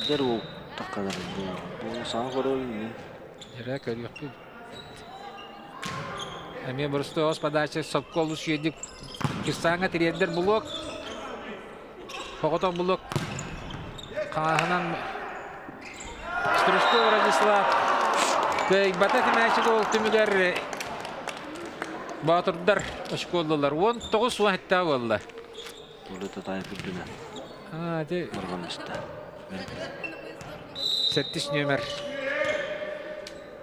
Эдэр уол тахханар бу саҥа көрөбүн Эрэ көрүөхпүт. Эмиэ боростуой ос подача сопко олус үчүгэйдик кирсааҥҥа тириэрдэр булуок. Соҕотох булуок хаҥаһынан Стручков Радислав кыайбата тимээчик ол түмүгэр Боотурдар оскуолалар 19 уон буолла. Тула татаайып үрдүнэн. Аа, ити Барҕан истэ. Сэттис нүөмэр.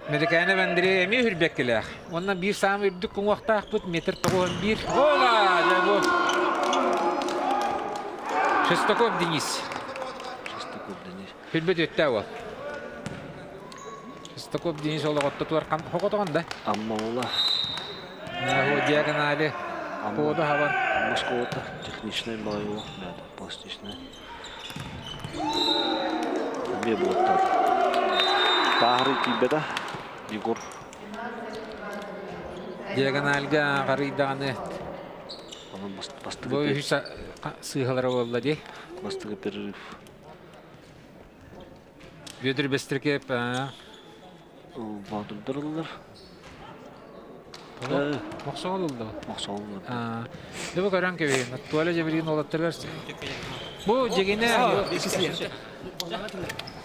Америкаана Андрей эмиэ үрбэккилээх. Уонна биир саамай үрдүк уҥуохтаахпыт метр 91. Ола! Дьэ бу. Шестаков Денис. Шестаков Денис. Хүрбэт үттээ уол. Шестаков Денис олоҕоттотугар хоҕотоҕон да. Амма уола. Диагонали поводу хабан. Москвата техничный бай уол, пластичный. Эмиэ буолтар. Таһыры тиийбэтэ Егор. Диагональга харыйдаҕаны бу үһүс сыыһалара буолла дии. Бастакы перерыв. Бүөтүр Бестрикеп Боотурдар ыллар. Мохсоҕол ылла. Мохсоҕол ылла. Дыбы көрөн кэбиһин. Туоля дьэбириин уолаттарыгар Бу дьигинэ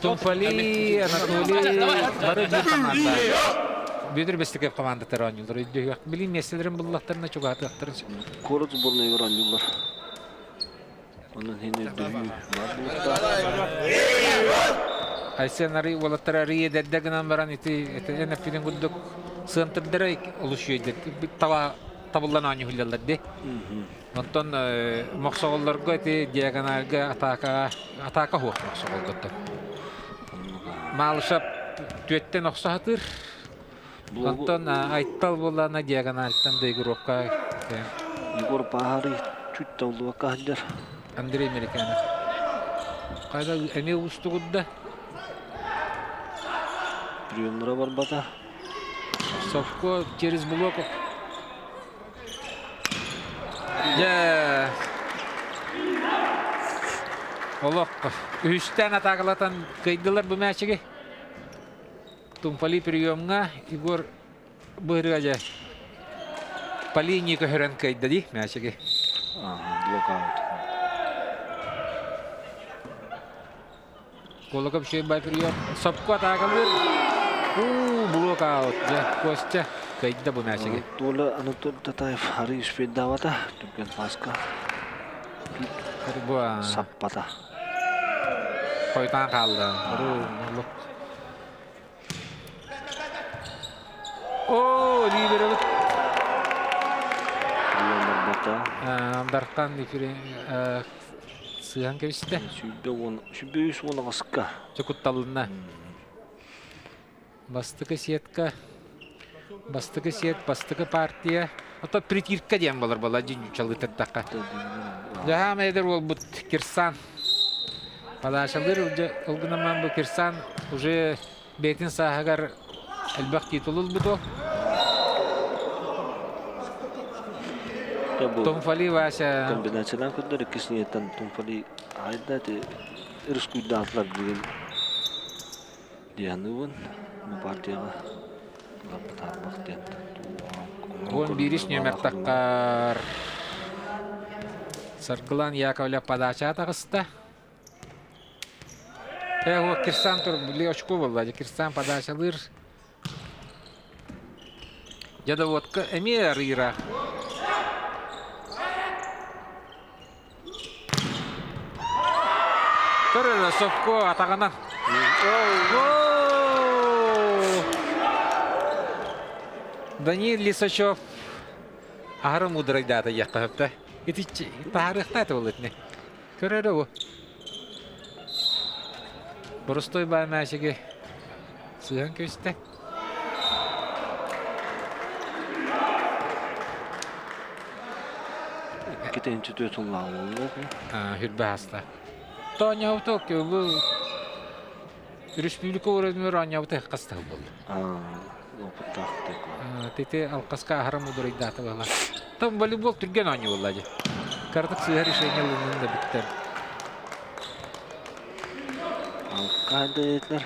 Тумфали, Анатолий бары биир команда. Бүөтүр Бестрикеп командатар оонньуулар. Өйдөһүөх. Билин миэстэлэрин буллахтарына чугаһатыахтарын сөп. Куорат сборнайыгар оонньууллар. Онон иһин өйдөһүү баар буолуохтаах. Айсен арый уолаттар арый эдэрдэ гынан баран ити эн эппитин курдук сыантырдара олус үөйдэр таба табыллан оонньууллаллар ди. Онтон мохсоҕоллорго ити диагональга атаакаҕа атаака суох мохсоҕолготтон. Малышев түөттэн охсо сатыыр. Онтон Айтал буоллаана диагональтан доигровка Егор Пахарый чуть толлубакка сылдьар. Андрей Американов. Хайда эмиэ уустугурда. Приемнара барбата. Совко через блок. Дьэ олох үһүстээн атаакалатан кыайдылар бу мээчиги. Тумфали приемҥа Егор быһырыга дьэ по линии көһөрөн кыайда дии мээчиги. Блокаут. Колоков үчүгэй прием. Сопку атаакалыыр. Уу, блокаут. Дьэ, Костя кыайда бу мээчиги. Толя Анатолий Татаев арый успейдаабата. Түргэн паска. Саппата. Хойутаан хаалла. Оо, лидерыбыт. Дархан сыһан кэбистэ. 103 аҕыска. Чукутталынна. Бастакы сетка, бастакы сет, бастакы партия. Ото притирка диэн болар була дьүнчалыытаттахха. Дьаһаам эдэр уолбут Кирсан Подачалыыр ол гынан бу Кирсан уже бэйэтин сааһыгар элбэх титул ылбыт ол. Тумфали Вася. Комбинациялаан көрдөр иккис ниеттен Тумфали айда ырыскуйдаатылар бүгүн дианыбын бу партияға лаппатаарбах диэн. 11 нүөмэр таххар Саргылан Яковлев подача таҕыста. Э, вот Кирсан тур, били очко буолла. Кирсан подачалыыр. Дьэ эмиэ арыыра. Көрөр Совко атаҕынан. Даниил Лисачев аһары муударайдаата диэххэ сөптө. Ити таһаарыахтаа этэ буолла итини. Көрөрө бу. Боростой баа мээчиги сыһан көстө. Иккитинчи түөт уллааллар. Хүрбэ хаста. Тооньообута бу республика уровньугар оонньообута хаста буолла. Опыттаах Тити алқаска аһара мудурайдаата буолла. Там волейбол түргэн оонньуу буолла дии. Картык сыыһа решение ылыннын да бүттэр. Алка да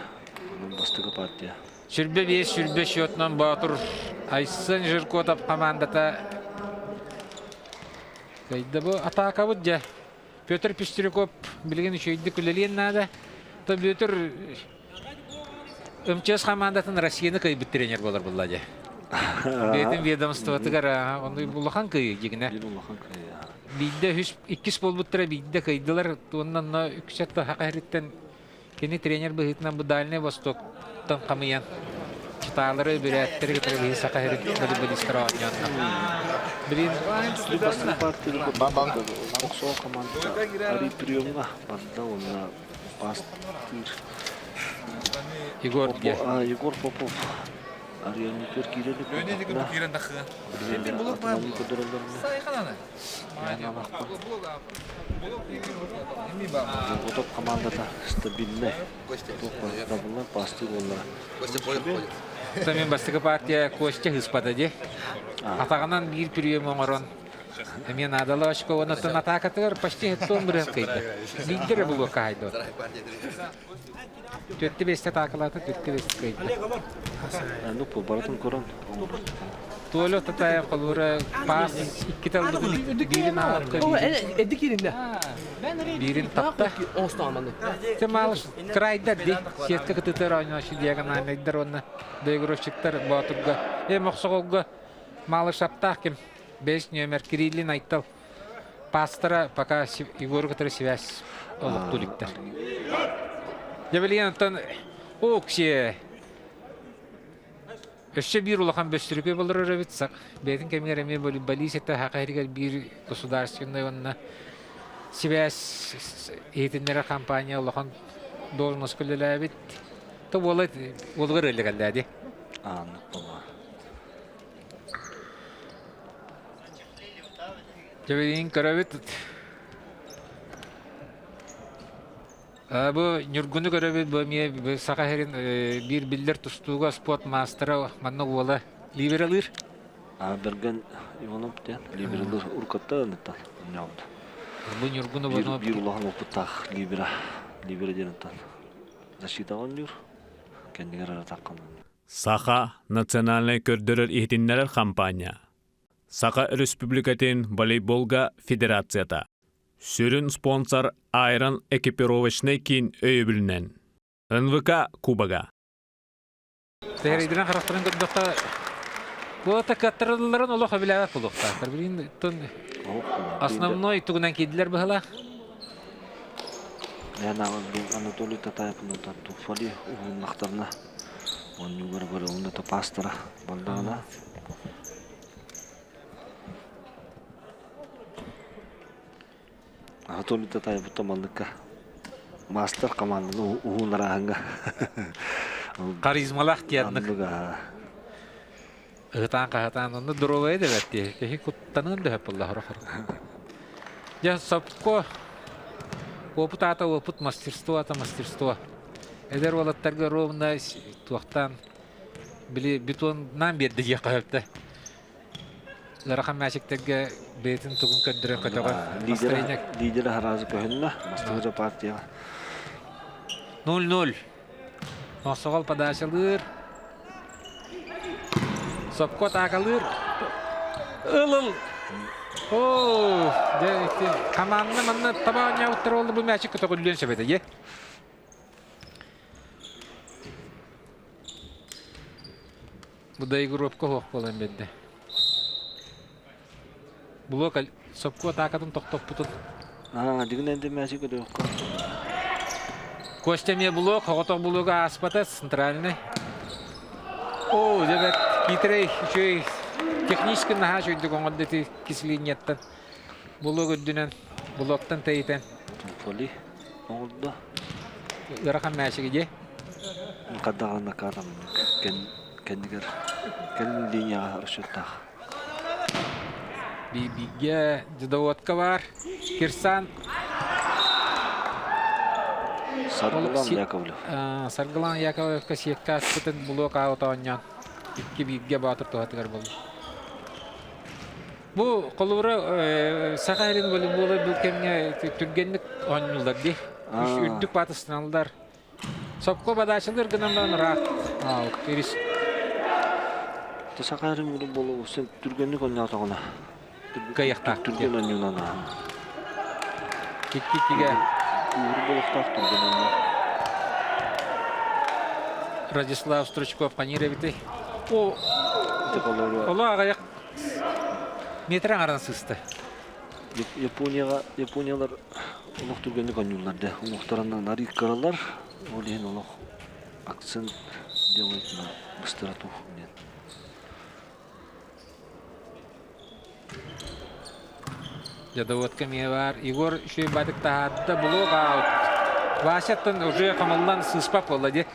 Онон бастакы партия. Сүрбэ биэс сүрбэ счетунан Боотур Айсен Жиркотов командата кыайда. Бу атаакабыт дьэ. Петр Пестряков билигин үчүгэйдик үлэлиэн наада. То Петр МЧС командатын Россияны кыайбыт тренер болар булла дьэ. Бэйэтин ведомствотыгар онно улахан кыайыы дьигинэ. Биир улахан кыайыы. Биирдэ үс иккис буолбуттара биирдэ кыайдылар. Уонна үксэт хаһыриттан Кини тренер быһыытынан бу Дальнай Востоктан хамыйан читаалары, бүрээттэри кытары биһи саха сирин волейболистара оонньоонно. Билин Бастакы партияны Охсоо команда Ари приемҥа барда уонна пастыр Егор Егор Попов Арианникер киирэн Отоп командата стабильный. Туох табыллар, пастыр буоллара. Мен бастакы партия Костя ыспата ди. Атаҕынан биир прием оҥорон эмиэ наадала очко оннуттан атаакатыгар почти хеттон бырыһан кыйда. Биирдэ эрэ булуокка хайда. Түөртэ бэстэ атаакалаата, түөртэ бэстэ кыйда. Ну, барытын көрөн. Туолу Татаев холуура паас иккитэ ылбытын биирин аҕалта биирин тапта. Те малыш крайдар ди сетка кытытар оонньоочу диагональнайдар уонна доигровщиктар Боотурга э Мохсоҕолго Малышаптаах ким бэс нүөмэр Кириллин Айтал пастора пока Егору кытары связь олохтуу иликтэр. Дьэ билигин онтон Оксия Өссө биир улахан бөстүрүкүй болорор эбит. Бэйэтин кэмигэр эмиэ волейболист этэ саха иһигэр биир государственнай уонна сибээс иһитиннэрэр компания улахан должность үлэлээбит. То буола уолугар ыаллы кэллээди. Ааннык буолла. Дьэбилиин көрөбүт. Бу Ньургуну көрөбүт, бу эмиэ Саха сирин биир биллэр тустууга спорт маастара манна уола либералыыр. Бэргэн Иванов диэн либералыыр уруккатта ыныттан онньообут. Бу Ньургун Иванов биир улахан опыттаах либера либера диэн ыттан защитаҕа оонньуур кэннигэр аратаххын Саха национальнай көрдөрөр-иһитиннэрэр хампаанньа Саха Өрөспүүбүлүкэтин волейболга федерацията Сүрүн спонсор Айрон экипировочнай киин өйөбүлүнэн. НВК Кубога. Тэһэрийдэрин харахтарын көрдөххө, буота кыаттарылларын олох өбүлээбэт буолуохтаахтар. Билигин тон основной тугунан киирдилэр быһалаах. Анатолий Татаев Туфали уһуннахтарына оннугар көрөҕүн да пастора балдаҕына Анатолий Татаевтан манныкка маастар команданы уһун арааһыҥҥа Харизмалаах дианнык. Ыһытаан-хаһытаан онно доруобайа да бэрт дии. Киһи куттаныан да сөп буолла сорох Дьэ, сопко опыт аата опыт, мастерство аата мастерство. Эдэр уолаттарга ровно туохтаан били бетоннаан биэрдэ диэххэ сөптө. Ыарахан мээчиктэргэ бэйэтин тугун көрдөрөн көтөҕөр. Лидер, лидер араазы көһүннэ. Бастакы партияҕа. 0-0. Мохсоҕол подачалыыр. Сопко атаакалыыр. Ыл-ыл. Оо, дьэ, хамаанна манна таба оонньообуттар буолла бу мээчик көтөҕүллүөн сөп этэ, дьэ. Бу доигровка суох буолан биэрдэ. Блок сопку атаакатын тохтоппутун. Аа, дигин энди мәси көдөхкө. Костя эмиэ блок, оҕотох блога ааспата, центральный. О, дебет, киитирэй, үчүгэй технически наһаа үчүгдүк оҥордо ити кислинияттан. Блок үрдүнэн, блоктан тэйитэн. Фоли оҥордо. Ыарахан мээчиги дии. Хадаҕана каатаммыт кэннигэр кэлин линияҕа расчеттаах. Бигэ дедоводка бар. Кирсан. Саргылан Яковлев. Саргылан Яковлевка сиэккэ аспытын блок аут оонньоон икки бииргэ баатыр туһатыгар буолла. Бу холобура Саха сирин волейбола бу кэмҥэ түргэнник оонньууллар дии. Үрдүк баатыстаналлар. Сопко бадаачалар гынан баран ыраах. Ирис. Саха сирин волейбола сен түргэнник оонньоотоҕуна Кыайыахтаах. Түргэн оонньуунан Кикки-кигэ. Күүһүр болохтоох түргэн оонньуу. Радислав Стручков ханьыр эбитий? О, Оло аҕыйах метр аҥарын сыста. Японияға Япониялар олох түргэнник оонньууллар да уҥуохтарынан арыый кыралар ол иһин олох акцент делают на быстроту диэн. Дьадоводка эмиэ баар. Егор үчүгэй баатык таһаарда. Блок аут. Васяттан уже хамыллан сыыспат буолла дии.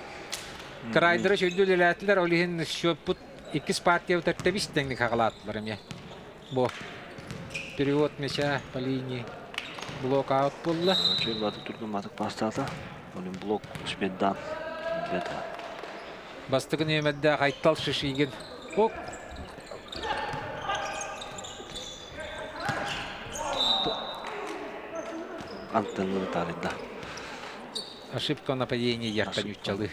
Крайдары үчүгэй үлэлээтилэр, ол иһин счеппут иккис партия үтэртэбис тэҥник хаҕалаатылар эмиэ. Бу перевод мяча по линии блок аут буолла. Үчүгэй баатык түргэн баатык паастаата. Блин, блок успетдан. Бастакы нүөмэрдээх Айтал Шишигин. Оп! Антеннаны таарыйда. Ошибка нападения диэхтэн ньуччалыы.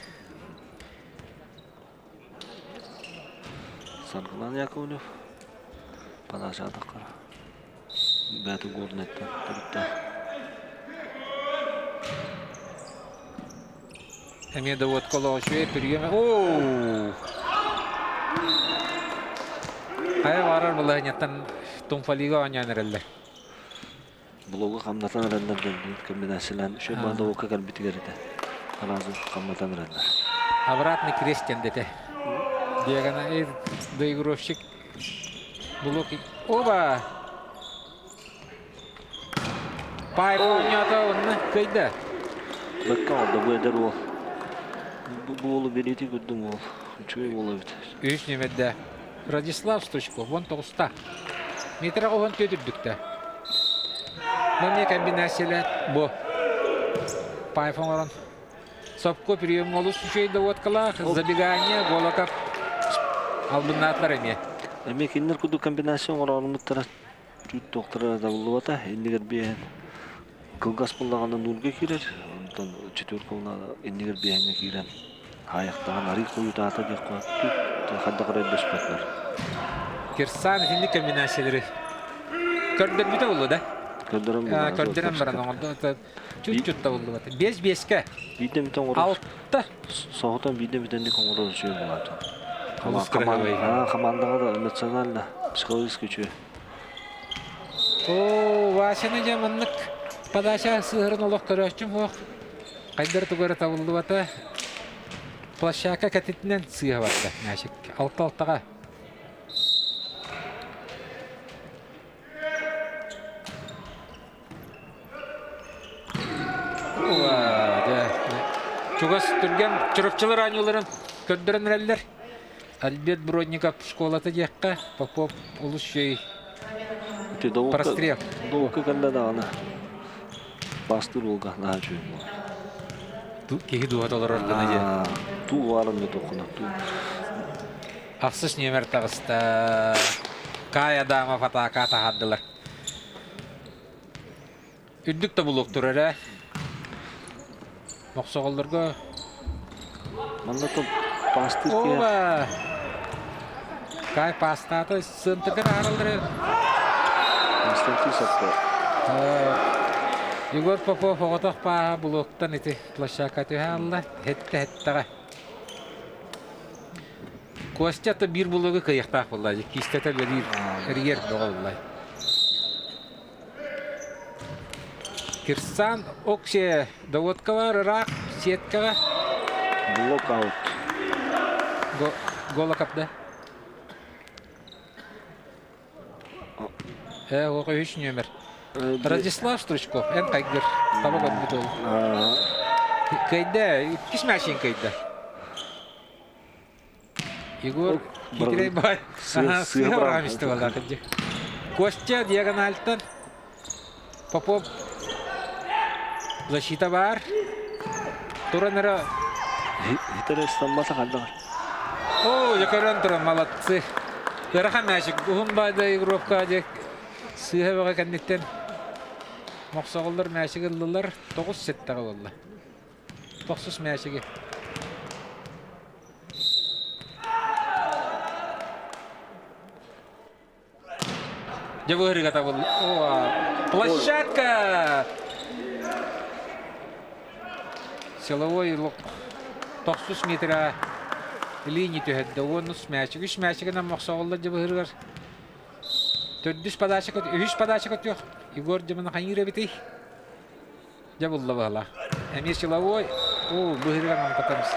Саргылан Яковлев подача атаххара. Бэйэтин Горнайтан төрүттээх. Эмиэ да уот колоочуй бүрүйөмө. Оо! Хайа баарар былаһынньаттан тумфалига оонньоон эрэллэр. Блогу хамнатан эрэллэр дьон комбинациялаан үчүгэй баадабыкка кэлбитигэр этэ. Сразу хамнатан эрэллэр. Обратный крест диэн дэтэ. Диагональный доигровщик блок. Оба! Пай оонньоото онно кыайда. Бэккэ оҕолдо бу эдэр уол. Бу уолу билиити көрдүм уол. Үчүгэй уол эбит. Үс нүөмэрдэ Радислав Стручков 19-та. Метр 14 үрдүктэ. Манна комбинациялар бу. Пайф оҥорон. Сопко прием олус үчүгэй доводкалаах, забегание, Голоков албыннаатылар эмиэ. Эмиэ кинилэр курдук комбинация оҥорооруммуттара Түүт туохтара табыллыбата, иннигэр биэһэн кылгас буоллаҕына нуурга киирэр, онтон четверка иннигэр биэһэҥҥэ киирэн хаайахтаҕын арыый хойутаата диэххэ түүт хайдах эрэ өйдөспөтүлэр. Кирсан итинник комбинациялары көрдөрбүтэ буолуо да? Көрдөрөн буолла. Көрдөрөн баран оҥордо. Чуть-чуть табыллыбата. Биэс биэскэ. Биирдэ эмитэ оҥорор. Алта. Соһутан биирдэ эмитэнник оҥорор үчүгэй буолааччы. Олус кыраһабай. Хамаандаҕа да эмоционально, психологически үчүгэй. Оо, Васяны дьэ маннык подача сыһырын олох көрөөччүм суох. Хайдар тугу эрэ табыллыбата. Площадка кэтитинэн сыыһа барда. Мячик алта-алтаҕа. Чугас түргэн чурапчылар оонньууларын көрдөрөн эрэллэр. Альберт Бродников школата диэххэ, Попов олус үчүгэй прострел. Довукка кэллэ даҕаны бастыыр уолга наһаа үчүгэй буолар. Киһи дууһата олорор гына диэн. Туу баарын да тоххуна туу. Ахсыс нүөмэр таҕыста. Кай Адамов атаака таһаардылар. Үрдүк да булуок турар ээ. Мохсоҕоллорго Манна то паастыыр киһи Оба! Кай паастаата сыантыкар аараллары Константин Саппо. Егор Попов оҕотох пааһа булуоктан ити площадка түһэ алла хетте хеттэҕэ. Костя то биир булугу кыайыахтаах буолла киистэтэ үлэлиир эрийэр бөҕө буолла. Кирсан Оксе доводкалар ыраах сеткаҕа. Блокаут. Голокап да? Э, үс нүөмэр. Радислав Стручков, эн кайгыр. Таба көрбүт ол. Кыйда, иккис мячин кыйда. Егор хитрей бай. Сыа быраамисты балаакы. Костя диагональтан Попов защита бар. Туран эрэ Хитрей ыстаммата хардагар. О, көрөн туран молодцы. Ыарахан мячик. Уһун баада игровка дьэ сыыһа бөҕө кэнниттэн мохсоҕоллор мячик ыллылар. Тоҕус сеттэҕэ буолла. Тохсус мячиги. Дьэ быһырыга табыл. Площадка! Силовой лук тохсус метра линии түһэрдэ. Уонус мячик. Үс мячигынан мохсоҕоллор дьэ быһырыгар. Төрдүс подача үһүс подача көтүөх. Егор Дьымын хайыыр эбитий? Дьэ булла баһыла. Эмиэ силовой. Оо, быһырыгар намтатамс.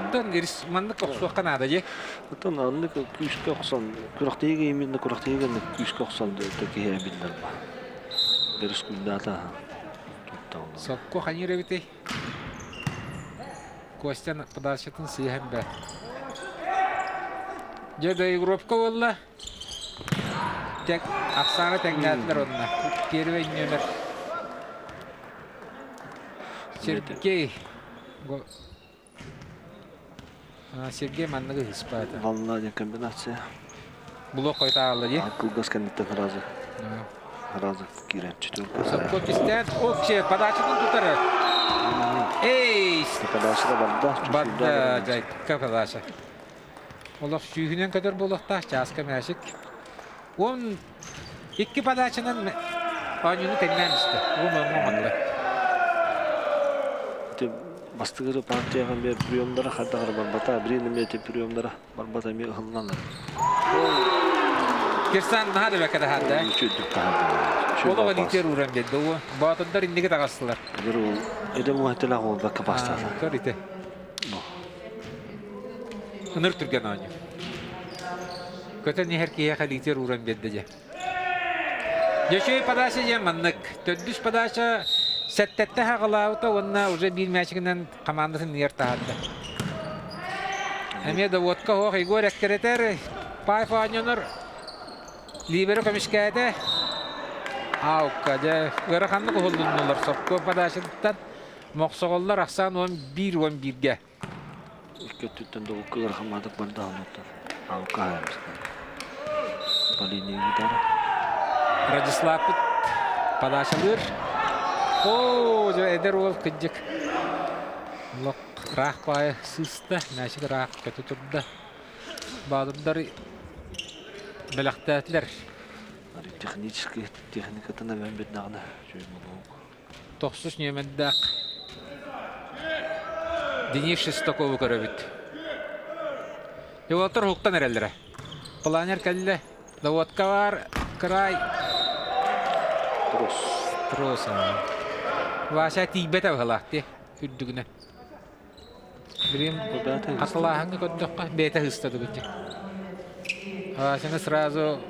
Оттон маннык охсуохха наада дии. Оттон аннык күүскэ охсон, күрэхтэһиигэ именно күрэхтэһиигэ күүскэ охсон киһи эбиллэр ба. Дөрүс күүрдээтэ. Сокко хайыыр эбитий? Костя подачатын сыыһан бэ. Дьэ доигровка буолла. Тэк, ахсаана тэҥнээтилэр онно. Первый нүөмэр. Сергей. Сергей манныгы ыспаата. Волна диэн комбинация. Блок хойутаалла дии. Кылгас кэнниттэн сразу сразу киирэн четверка. Сопко кистээн общая подачатын тутары. Эй! Подача да барда. Барда, жайка подача. Олох сүүһүнэн көтөр буолуохтаах чааска мээшик. 12 подачанан оонньууну тэҥнээн истэ. Уон уоҥҥа оҥордо. Ити бастакы партияҕа эмиэ приемдара хайдах эрэ барбата, билигин эмиэ ити приемдара барбата эмиэ ыһыллан Кирсан наһаа да бэккэ таһаарда. Үчүгдүк таһаарда. Олох илиитигэр ууран биэрдэ. Боотурдар инники таҕыстылар. Эдэр уол, эдэр уол уол бэккэ паастаата. Көр ити. Ыныр түргэн оонньуу. Көтөн иһэр киһиэхэ илиитигэр ууран биэрдэ дьэ. Дьөчүөй подача диэн маннык. Төрдүс подача сэттэттэ хаҕалаабыта уонна уже биир мээчигинэн хамаандатын иһэр таһаарда. Эмиэ да водка оһох Егор эккирэтэр, Паев оонньонор, Либеро көмүскээтэ. Аукка дьэ ыараханнык уһуллуннулар сопкуо подачатыттан. Мохсоҕоллор ахсаан 11-11-гэ. Икки өттүттэн долгу ыарахамматык барда онуттан аукка хаайбыстар. По линии гитара. Радиславпыт подачалыыр. Оо, дьэ эдэр уол кыдьык. Олох ыраах баайы сыыста, мээчик ыраах көтө турда. Баадырдар бэлэхтээтилэр. Технический техникатын эбэн бирдаҕына үчүгэй буолуох. Тохсус нүөмэрдээх Денис Шестакову көрөбүт. Уолаттар уһуктан эрэллэрэ. Планер кэллэ. Доводка бар, край. Трос. Трос. Вася тиийбэтэ быһалаах дии үрдүгүнэн. Билигин хатылааһыҥҥа көрдөххө бэйэтэ ыста дыбыт. Васяны сразу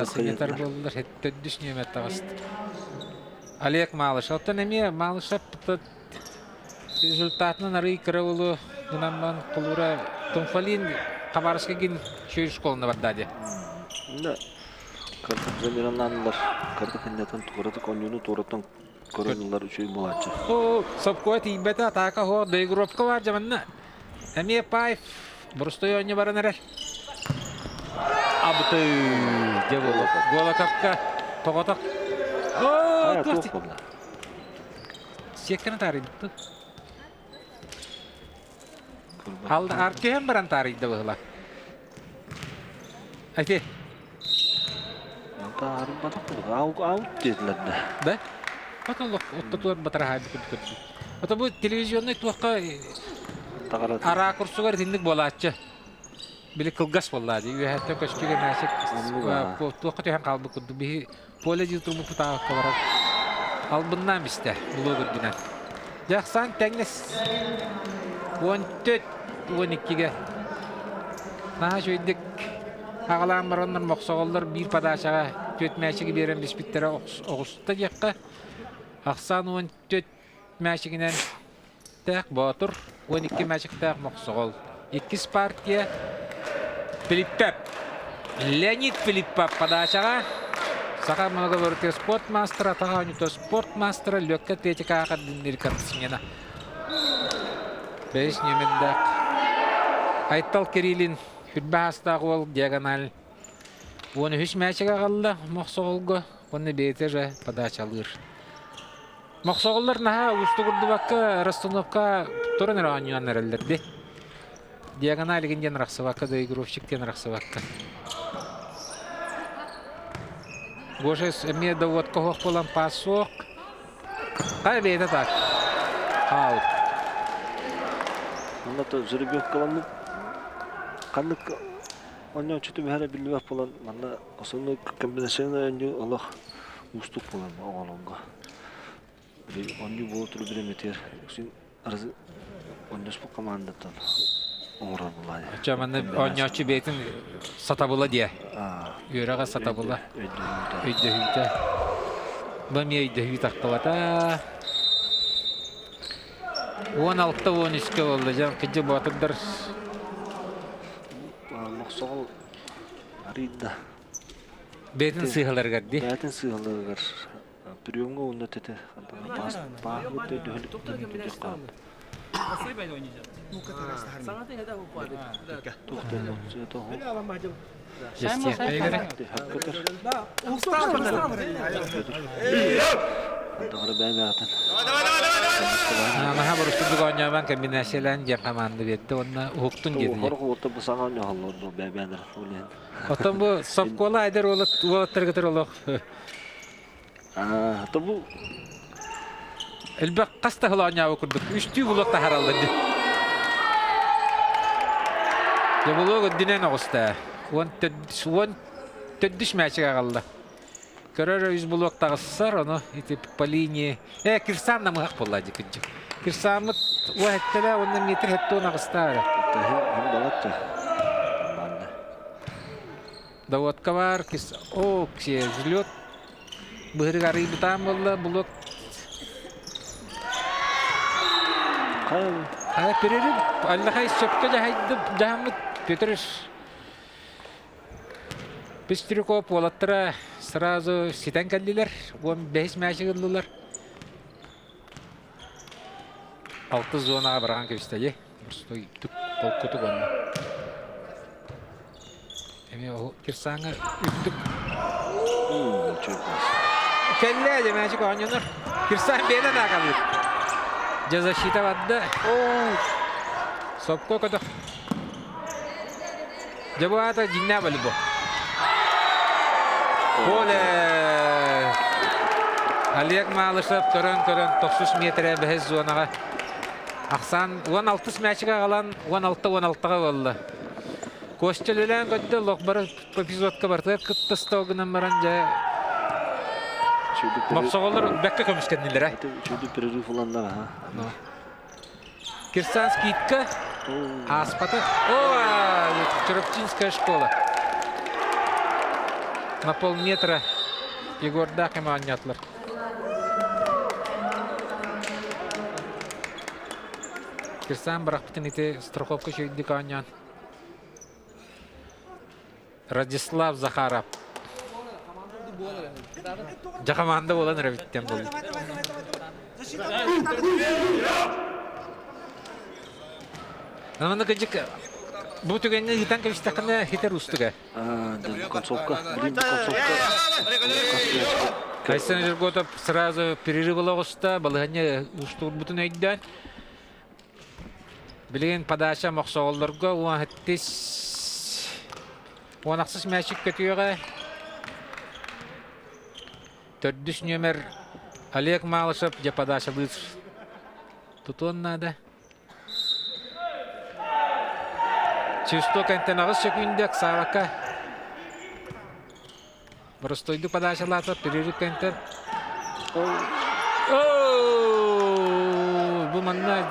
сынньатар буоллар төрдүс нүөмэр таҕыста. Олег Малышев. Оттон эмиэ Малышев результатынан арый кыра улу гынан кулуура Тумфалин Хабаровскай гин шөй школына барда дии. Да. Кырдык замираннанылар. Кырдык ханнятан туоратык онньуну туораттан көрөн ылар үчүгэй буолааччы. Оо, сопкуо тиийбэтэ, атаака хоох, доигровка баар дьэ манна. Эмиэ Паев борустой оонньуу баран эрэр. Абыты, дьэ буолла. Голокапка тоҕотох. Оо, туох буолла? Сиэккэни таарыйбыт. Ал түһэн баран таарыйда быһыла. Ати. Таарыйбатах аут аут диэтилэр да. Да? Потом оттотугар батараһаайбыт курдук. Ото бу телевизионный туохха араа курсугар итинник буолааччы. Били кылгас буоллаа дии. Үөһэттэн көстүүгэ мээсик туохха түһэн хаалбыт курдук. Биһи поле дии турбуппут аакка барар. Албыннаан бистэ блок үрдүнэн. Дьахсан тэҥнэс 14 12-ге. Наһаа үчүгэйдик аҕалаан бараннар мохсоҕоллор биир подачаҕа түөрт мээчиги биэрэн биспиттэрэ оҕуста диэххэ. Ахсаан 14 мээчигинэн тээх Боотур, 12 мээчиктээх Мохсоҕол. Иккис партия Филиппеп. Леонид Филиппов подачаҕа Саха многоборье спорт мастера, атаҕа оонньуута спорт мастера Лөккө атлетикаҕа хардынныр спортсмена. Бэһис нүөмэрдээх Айтал Кириллин хүрбэ аастаах уол диагональ 13 мээчик аҕалла Мохсоҕолго уонна бэйэтэ же подачалыыр. Мохсоҕоллор наһаа уустугурдубакка расстановка туран эрэ оонньоон эрэллэр дии. Диагональ игин диэн арахсыбакка, доигровщик диэн арахсыбакка. Гоша эмиэ да уотка оһох буолан паас суох. Хай бэйэтэ так. Аут. Онно то жеребьевкаламмыт ханнык оонньооччу түбэһэрэ биллибэт буолан манна основной комбинационный оонньуу олох уустук буолан оҕолорго. Оонньуу буола турар бириэмэтигэр үксүн оонньоспут командаттан оҥорор буолаа. Чэ манна оонньооччу бэйэтин сатабыла диэ. Үөрэҕэ сатабыла. Өйдөһүүтэ. Бу эмиэ өйдөһүү тахтыбата. 16-13-кэ буолла дьэ кыдьы боотурдар Мохсоҕол арыйда. Бэйэтин сыыһаларыгар дии. Бэйэтин сыыһаларыгар приемҥа уонна тете паас пааһыбыт өйдөһүлүк. Наһаа борустук оонньообон комбинациялаан диэн хамаанда биэрдэ уонна уһуктун диэтилэр. Оттон бу совкола айдар уолаттаргытыр олох Бу элбэх хас да оонньообу курдук үстүү булуок таһараллар дии. Дьэ булуок үрдүнэн оҕуста. Уон төрдүс мээчик аҕалла. Көрөр үс булуок таҕыссар, ону ити по линии... Э, Кирсан намыһах буолла дии кырдьык. Кирсаммыт уо хэттэлэ уонна метр хетте уон аҕыстаа эрэ. Доводка баар, кис... О, взлет быһырык арыйбытаан буолла, булуок. Хайа перерыв, аллахай сөпкө дьаһайдым, дьаһаммыт Петр Пестряков уолаттара сразу ситэн кэллилэр, 15 мээчик ыллылар. Алты зонаҕа быраҕан кэбистэ дии. Боростуой холкутук онно. Эмиэ ол Кирсаҥҥа үрдүк. Кэллэ дьэ мээчик оонньонор. Кирсан бэйэтэ атаакалыыр. Дьэ защита барда. Сопко көтөх. Дьэ бу аата дьиҥнээх волейбол. Поле! Олег Малышев көрөн-көрөн тохсус миэтэрэ бэһис зонаҕа ахсаан 16 мээчик аҕалан 16-16-ҕа буолла. Костя үлэлээн көрдө, лох бары эпизодка барытыгар кыттыста ол гынан баран дьэ мохсоҕолор бэккэ көмүскэннилэр. Үчүгэй перерыв ыланнар аха. Кирсан скидка ааспата. О, Чурапчинская школа. На полметра Егордаах оонньоотулар. Кирсан бырахпытын ити страховка үчүгэйдик оонньоон. Радислав Захаров. Дьэ хамаанда буолан эрэ бүттэн буолла. Намана кыдьык бу түгэҥҥэ ыытан кэбистэххинэ хитер устуга. Концовка, блин, концовка. Айсен Жерготов сразу перерыв оҕуста, балаһанньа устуурбутун өйдөөн. Билигин подача мохсоҕоллорго 18 16 мээчик көтүөҕэ. Төрдүс нүөмэр Олег Малышев дьэ подачалыыр. Тутуон наада. Свисток кэнтэн аҕыс сөкүүндэ Савака Боростуойдук подачалаата перерыв кэнтэн. Бу манна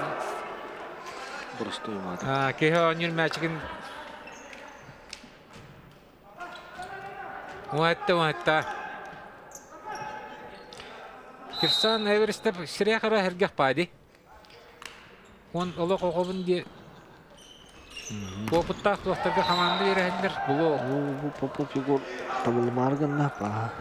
Боростуой маата. Киһи оонньуур мээчигин Уһатта, уһатта. Кирсан Эверстеп сирээх эрэ сэргэх паади. Уон олох оҕобун диэ Уопуттаах туохтарга хамаанда биэрэһиннэр булуо. Бу Попов Егор табылымаары гынна паа.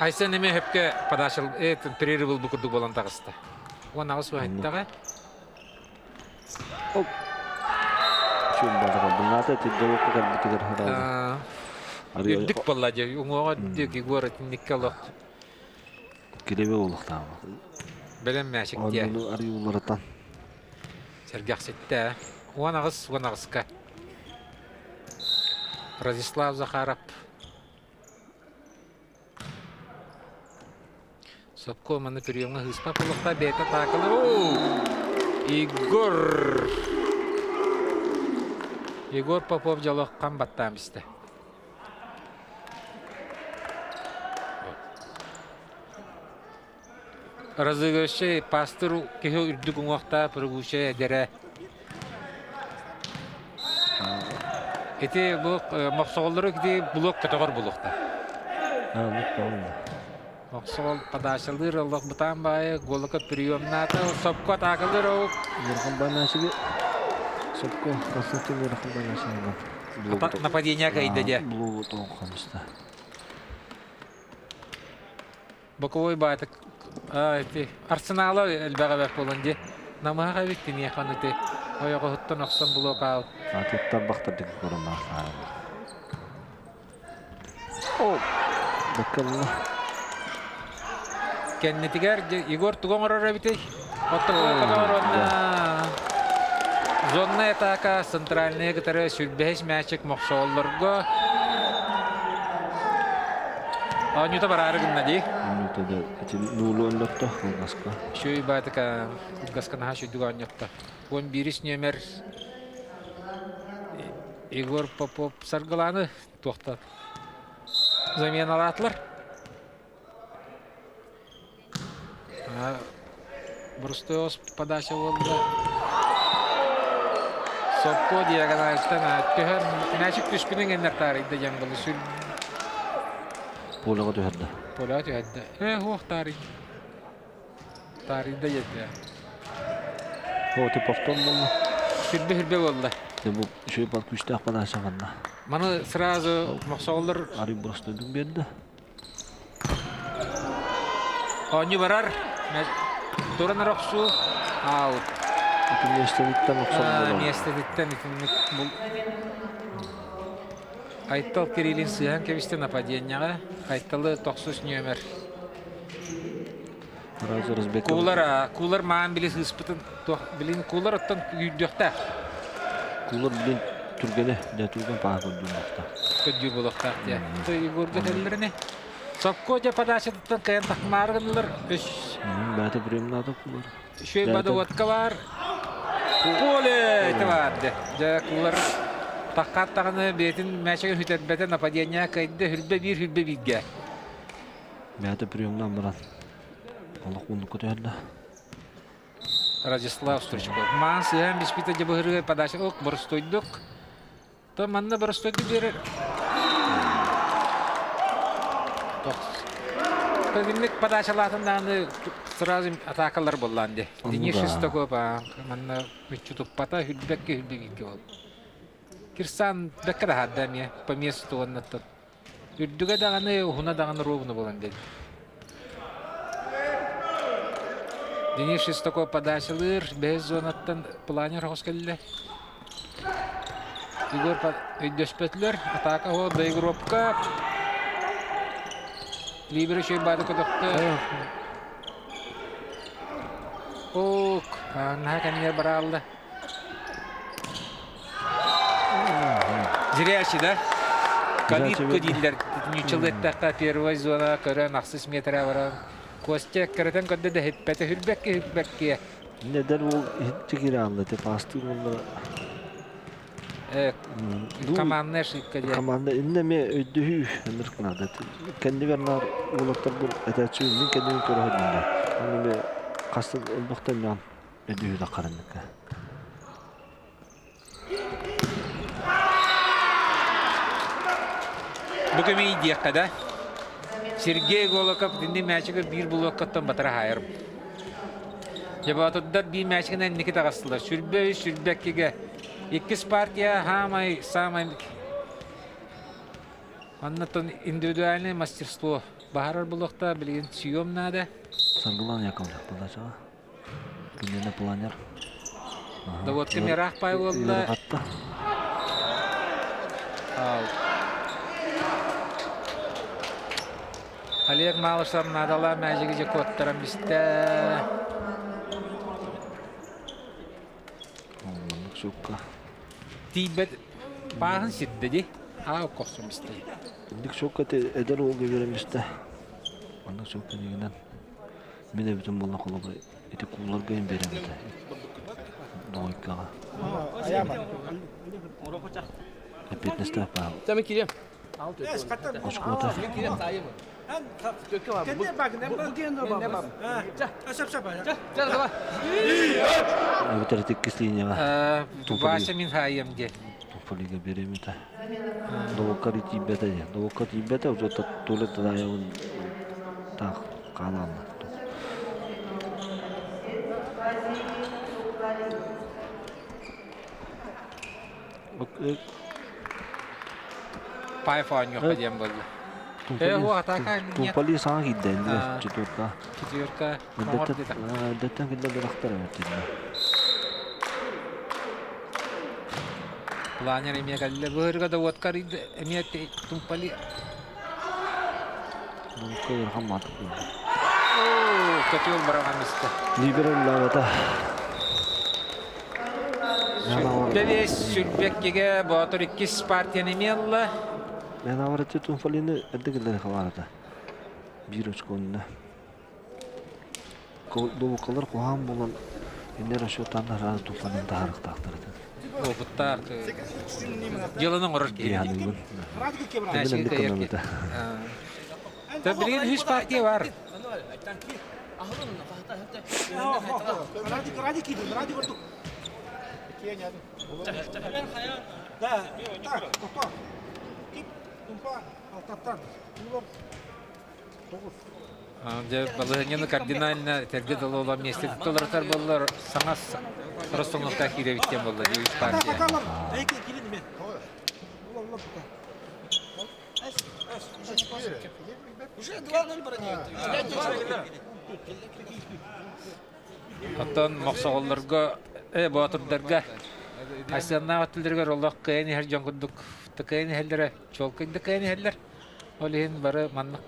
Айсен эмиэ хөпкө подача перерыв ылбы курдук буолан таҕыста. 18 уһаттаҕа. Чүм баҕара бунаата тирдэлокка кэлбитигэр хараада. Үрдүк буолла дьэ уҥуоҕа үрдүк Егор итинникке олох. Килебе олохтаама. Бэлэм мээчик диэ. Онну арыйууларытан. Сэргэхситтэ. 18 18-ка. Радислав Захаров. Сопко маны приемҥа ыыспат буолуохтаах бэйэтэ атаакалар. Егор! Егор Попов дьолох хам баттаан бистэ. Разыгрывающий пастыр киһи үрдүк уҥуохтаах прыгучая эдэрэ. Ити бу мохсоҕоллору ити блок көтөҕөр булуохтаах. Мохсоҕол подачалыыр олох бытаан баайы голока приемнаата сопко атаакалыыр ол. Ыарахан байнаачыгы сопко Константин ыарахан байнаачыгы Нападение кайда дьэ. Блугу тоҕон ханыста. Боковой баатык ити арсенала элбэҕэ бэрт буолан дии. Намыһах эбит киниэхэ аны ити ойоҕоһуттан охсон блок аут. Атыттар бахтардык көрөн О, баккалла. Кэннитигэр Егор тугу оҥорор эбитий? Оттокуокка уонна зонная атака центральная кытары сүрбэһис мээчик мохсооллорго Оонньуута бараары гынна дии. Оонньуута да ити нуулу оннотто кылгаска. Үчүгэй баатыка кылгаска наһаа үчүгдүк оонньотто. 11 нүөмэр Егор Попов Саргылааны туохта заменалаатылар. Боростуой подача буолла. Сопко диагональтан түһэн мээчик түспүтүн кэннэ таарыйда диэн буолла. Сүр Полеҕа түһэрдэ. Полеҕа түһэрдэ. Ээ, хуох таарый. Таарыйда диэтэ. О, ты повтор буолла. Сүрбэ-сүрбэ буолла. Бу үчүгэй бал күүстээх подача ханна. Маны сразу мохсоҕоллор Арый боростуойдук биэрдэ. Оонньуу барар. Туран охсуу. Аут. Ити миэстэтиттэн охсон буолар. Миэстэтиттэн итинник бул Айтал Кириллин сыыһан кэбистэ нападениеҕа. Айталы тохсус нүөмэр. Куулар, куулар маан били сыыспытын туох билин куулар оттон күүрдүөхтээх. Куулар билин түргэнэ, дэ түргэн паа көрдүүр буолуохтаах. Көрдүүр буолуохтаах диye. Егорга этэллэрини. Сопко дьэ подачатыттан кайан тахмаары гыннылар. Үс. Бэйэтэ приемнаата куулар. Үчүгэй бодоводка баар. Поле это баар дьэ. Дьэ куулар таххаат даҕаны бэйэтин мээчигин сүтэрбэтэ нападение кыайда хүрбэ биир хүрбэ бииргэ. Бэйэтэ приемнаан баран олох ууннукка түһэрдэ. Радислав Стручков. Маан сыһан биспитэ дьэ быһырыгар подача ок боростуойдук. То манна боростуойдук биэрэр. Төгүннүк подачалаатын даҕаны сразу атаакалар буоллаан дии. Денис Шестаков манна мүччү туппата хүрбэккэ хүрбэ бол. Кирсан бэккэ да хаадда эмиэ по месту уоннаттан. Үрдүгэ даҕаны, уһуна даҕаны ровно буолан диэн. Денис Шестаков подачалыыр, бэһис зонаттан планер оҕус кэллэ. Егор өйдөспөтүлэр, атака оһо доигровка. Либер үчүгэй баады көтөхтө. Ок, наһаа кэмҥэ бараалла. Зрячий, да? Калитка дииллэр. Ньуччалыы эттэххэ первой зона көрөн ахсыс метрэ баран. Костя кэрэтэн көрдө да иһиппэтэ хүрбэккэ хүрбэккэ. Эдэр уол иһитчи киирэ аалла ити паастыыр уоллара. Командная ошибка диэн. Команда иннэ эмиэ өйдөһүү ынырык наада. Кэннигэр наар уолаттарбын этээччи мин кэннибин көрө сылдьан. Онно эмиэ хаста элбэхтэн ньаан өйдөһүү таххарынныка. Бу кэми диэххэ да, Сергей Голоков итинни мээчигэ биир блоккаттан батара хаайар. Дьабаатырдар биир мээчигинэн инники таҕыстылар. Сүрбэ үс, сүрбэ иккигэ. Иккис партия хаамай саамай Оннотон индивидуальное мастерство баһарар булуохта билигин съем наада. Саргылан Яковлев подачаҕа. Кинини планер. Доводка мираах пай буолла. Олег Малышев наадалаа мээжиги же куоттаран бистэ. Оннук сукка. Тиийбэт пааһын сирдэ ди. Аа кохсум истэ. Инник сукка эдэр уолга биэрэн бистэ. Оннук сукка нигинен Мин эбитим буолла холобур ити кууларга иһин биэрэм этэ Доҕойкаҕа. Эппиэтинэстээх баал. Оскуота. Эбэтэр ити иккис линияҕа. Вася мин хаайыам диэн. Туфлига биэрэм этэ. Довоккар тиийбэтэ диэн. Довокка тиийбэтэ, уже туалет тадаайабын таах хаалаалла. Пай оонньуохха диэн буолла. Тумпали саҥа киирдэ четверка. Четверка. Эрдэттэн киллэр бырахтар эбит. Планер эмиэ кэллэ. Быһырга да уоткар эмиэ тумпали. Булка ыарахан маатык буолла. Котел бараҕан истэ. Либераллаабата. Сүүрбэ сүрбэккигэ Боотур иккис партияны эмиэ ылла. Мен авараччы Тумфалины эрдэ киллэри хабаарата. Биир очконна. Долукалар куһаан буолан иннер расчеттааннар араас Тумфалин таһаарыктаахтар этэ. Опыттаах дьыаланы оҥорор киһи. Диһаныыбын. Билигин үс партия бар. Дьэ, балаһыанньаны кардинально этэргэ дылы олом миэстэтин толорутар буоллар, саҥа Ростовновка киирэбит диэн буолла дии үс партия. Оттон мохсоҕоллорго, боотурдарга Айсыаннаах өттүлэригэр олох кыайан иһэр дьон курдук кыайан иһэллэрэ, чуолкайдык кыайан иһэллэр. Ол иһин бары маннык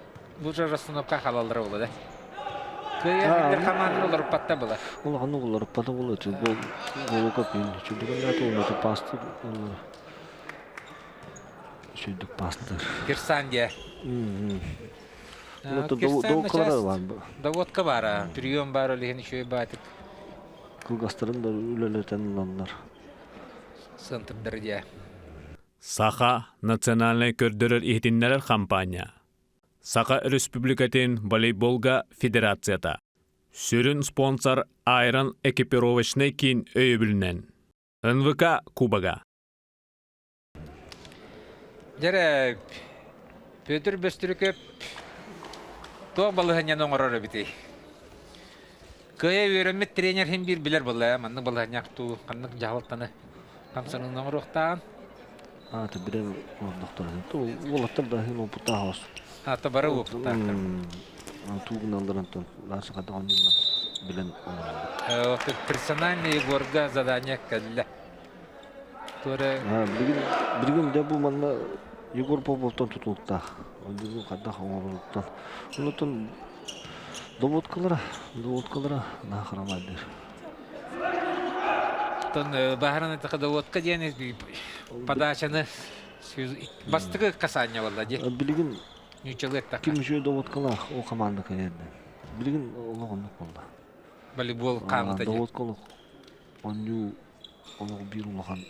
лучше расстановка халаллара буолла да. Кыайан иһэллэр хамаанданы олоруппатта была. Улахан олоруппата буолла голука күн. Чүлдүгүн уонна пастыр Сүйдүк пастыр. Кирсан дия. Доводка баара, прием баар ол иһин үчүгэй баатык. Кылгастарын да үлэлэтэн ыланнар. Сыантырдар дия. Саха национальнай көрдөрөр-иһитиннэрэр хампаанньа. Саха Өрөспүүбүлүкэтин волейболга федерацията. Сүрүн спонсор Айрон экипировочнай киин өйөбүлүнэн. НВК Кубога. Дьэрэ, Петр Бөстүрүкөп туох балаһыанньаны оҥорор эбитий? Кыайа үөрэммит тренер иһин биир билэр буолла ээ, маннык балаһыанньаах туу, ханнык дьаһалтаны хамсаныыны оҥоруохтааҕын. Аата билэр олордохторо. Уолаттар да иһин уопуттаах оҕус. Аата бары уопуттаахтар. Туугуналлар онтон Лаша хата оонньуунан билэн олороллор. Персональный Егорга задание кэллэ. Билигин билигин дьэ бу манна Егор Поповтан тутулуктаах. Бу хайдах оҥоруттан. Онтон доводкалара, доводкалара наһаа харамайдыыр. Оттон баһаран эттэххэ доводка диэн подачаны бастакы касание буолла дии. Билигин Ньуччалыы эттэххэ. Ким үчүгэй доводкалаах ол команда кэлэрдэ. Билигин олох оннук буолла. Волейбол хаамыта дии. Доводка олох Оонньуу олох биир улахан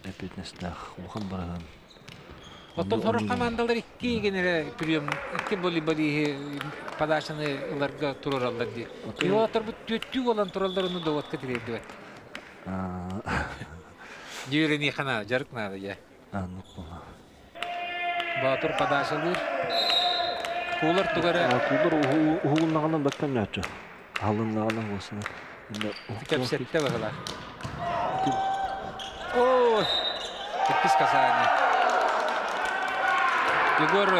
эппиэтинэстээх улахан барыһын. Оттон сорох хамаандалар икки генерэ прием икки волейболиһы подачаны ыларга туруораллар дии. Пилоттарбыт түөттүү буолан тураллар ону доводка тириэрдибэт. Дьүөрэниэхэ наада, дьарык наада дьэ. Аннык буолла. Боотур подачалыыр. Куулар тугу эрэ Куулар уһугуннаҕына бэккэ Аһылыннаҕына уосуна. Кэпсэттэ быһылаах. Ой, иккис касание. Егор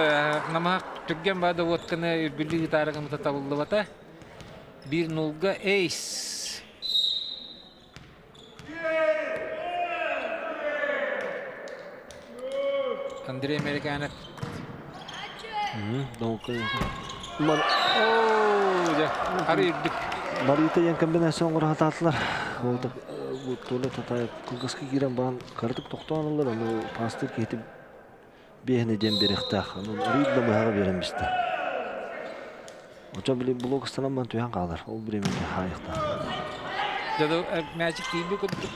намаһах түргэн баада водканы үргүлүү гитарыгымыта табыллыбата. Биир нулга эйс. Андрей Американов. Ары үрдүк. Барыыта диэн комбинация оҥоро сатаатылар. Ол да бу Толя Татаев кылгаска киирэн баран кыратык тохтоон ыллар, ону пастыр киһитин биэһини диэн биэриэхтээх. Ону арыый да мыһаҕа биэрэн бистэ. Очо били блок ыстанан баран түһэн хаалар. Ол бириэмэни хаайыахтаах. Дьэ, мячик тиийбит курдук.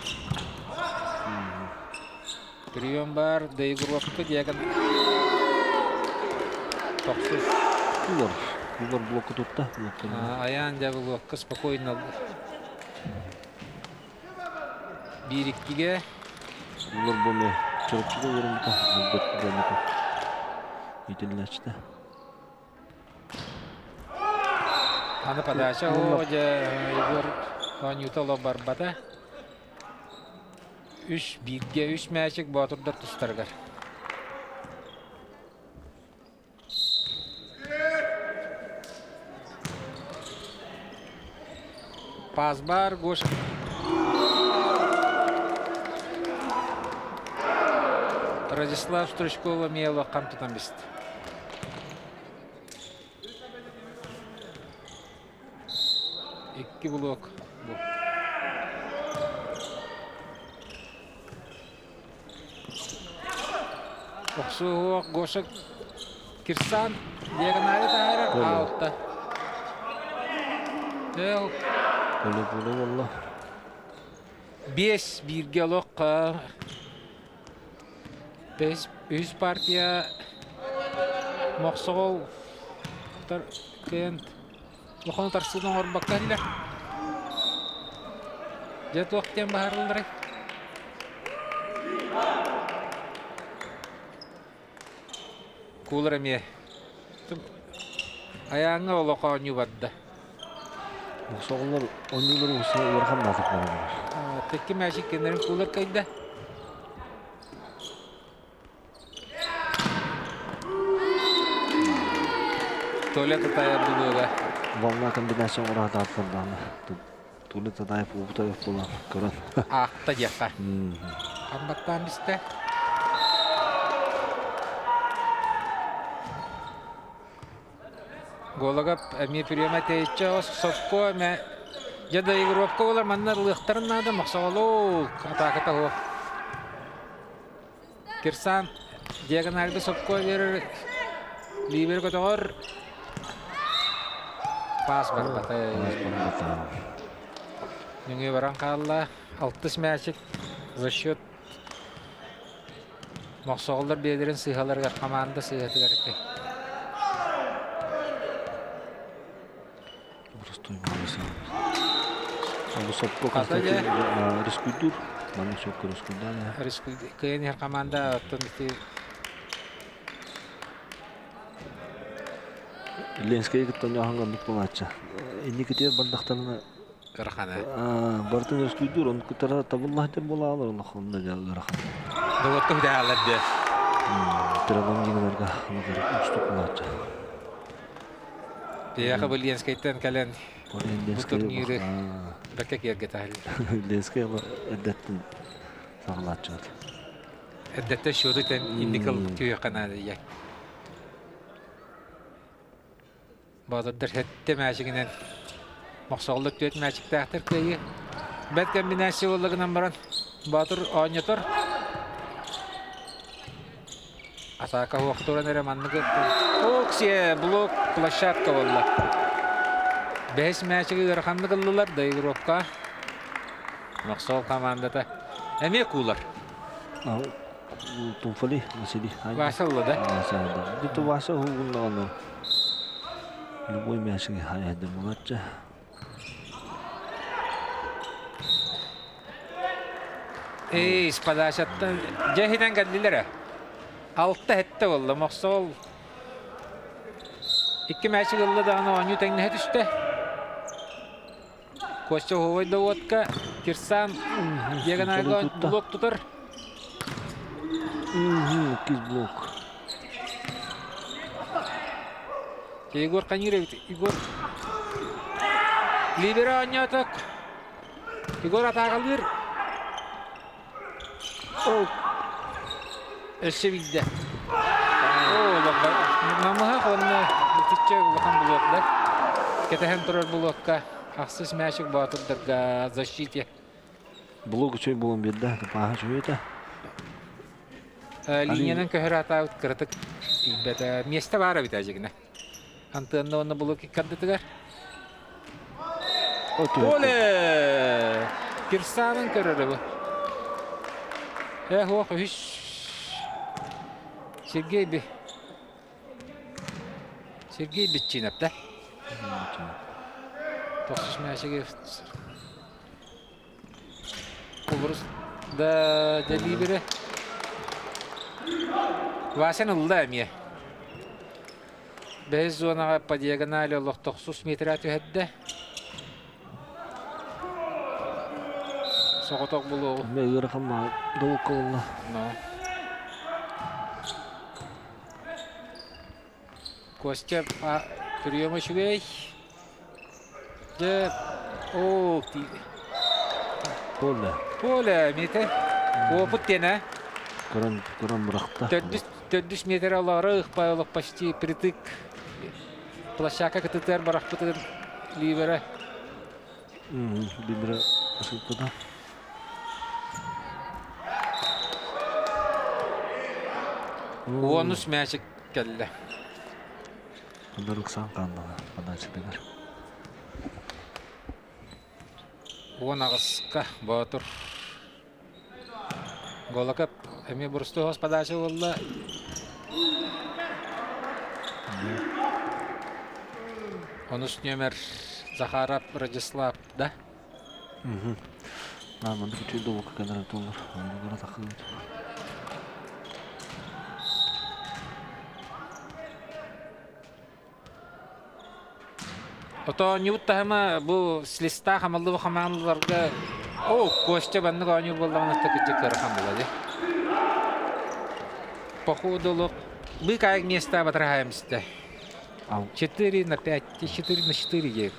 Прием бар, доигровка диагон. Тохсус. Кулар. Кулар блокка тутта. Аян дьэ блокка спокойно. Биир иккигэ. Кулар буну чорчуга үөрэммитэ. Альберт Бронников. Иитиллээччитэ. Аны подача, о, дьэ, Егор оонньуута олох барбата. Үс бииргэ үс мээчик боотурдар тустарыгар. Пас бар, Гоша. Радислав Стручкова миэло хам тутан бист. Икки блок. Бу. Охсуһуох Гоша Кирсан диагонали таһаарар аалта. Эл. Поле-поле болла. Бес бииргэ олохха. Бес үс партия Мохсоҕол кент Улахан утарсыыны оҥорбокко иһиллэр. Дьэ туох диэн баһаарылларый? Куулар эмиэ айааҥҥа олох оонньуу барда. Соҕолор оонньуулар уусна ыарахан наатыктарылар. Тэкки мээчик кэннэрин куулар кайда. Толя Татаев булуога. Волна комбинация оҥоро даҕаны Толя Татаев уубутаев буолан көрөн. Аахта диэххэ. Хамбаттаан бистэ. Гологов эмиэ приема тэйиччи сопко эмэ дьэ доигровка буолар манна ылыахтарын наада мохсоҕолуу атааката суох. Кирсан диагональга сопко биэрэр Ливер көтөҕөр паас барбата. Нөҥүө баран хаалла. Алтыс мээчик за счет Мохсоҕоллор биэлэрин сыыһаларыгар хамаанда сыыһатыгар ити. Простой Бу сопко Константин рискуйдуур. Маннык сопко рискуйдаан. Кыайан иһэр команда оттон ити Ленскэй кытта оонньооһуҥҥа оннук буолааччы. Инникитигэр бардахтарына Ыарахана. Барытын рискуйдуур, оннук кытара табыллаах диэн буолаалар, онно дьэ ыарахан. Доводка бүтээҕэлэр диэ. Пролонгиналарга уустук буолааччы. Биһиэхэ бу Ленскэйтэн кэлэн бу турниры бэркэ киэргэтэ Ленскэй эрдэттэн саҕалааччыбыт. Эрдэттэн счету тэн инник ылбыт түһүөххэ наада ийэ. Боотурдар сэттэ мээчигинэн мохсоҕоллор түөрт мээчиктээхтэр кыайыы. Бэрт комбинация буолла гынан баран Боотур оонньотор. Атака суох туран эрэ маннык Оксия блок площадка буолла. Бэһис мээчиги ыараханнык ыллылар доигровка. Мохсоҕол командата эмиэ куулар. Тумфали Василий. Вася ылла да? Вася ылла. Где-то Вася уһугуннаҕына любой мээчиги хайайда булаччы. Эй, подачаттан дьэ иһинэн кэллилэр ээ. Алта сэттэ буолла. Мохсоҕол икки мээчик ылла даҕаны оонньуу тэҥнэһэ түстэ. Костя уһуой да уотка Кирсан диагональга блок тутар. Иккис блок. Егор Канирович, Егор Либера оонньооток. Егор атаагалыыр. Өссө биирдэ. Намыһах уонна итиччэ улахан блок да. Кэтэһэн турар блокка ахсыс мячик боотурдарга защите. Блок үчүгэй буолан биэрдэ, пааһа үчүгэй этэ. Линиянан көһөр атаабыт кыратык тиийбэтэ. Миэстэ баар эбит ажигина. Антыанна уонна блок иккардытыгар. Оле! Кирсанын көрөрө бу. Эх, ох, үһүс. Сергей би. Сергей Битчинов, да? Тохсус мээчиги Кулурус да дьэлиибире. Васян ылла эмиэ. Бэһис зонаҕа по диагонали олох тохсус метрэ түһэрдэ. Соҕотох булуоҕу. Эмиэ ыарахан долук буолла. Костя прием үчүгэй. Дьэ. Оо, Поле. Поле, мете. Опыт диэн, Көрөн, көрөн бырахта. Төрдүс, төрдүс метр олору ыкпай почти притык. Площадка кытытыар барахпытын ливера. Либера ошибкада. Уонус мячик кэллэ. Ондар ыксаан хааллаҕа подачатыгар. 18-ка Боотур. Голокоп эмиэ боростуой хос подача буолла. Онус нүөмэр Захаров Радислав, да? Маннык үчүгэй долука кэлэр туолар. Оннугара тахсыбыт. Отоонньубут таһыма бу слистаах амаллыбы хамаанларга о Костя баннык оонньуур буоллаҕына кырдьык ыарахан буолла дии. Походу олох быыкаайык места батыраһаайым истэ. 4 на 5, 4 на 4 диэбит.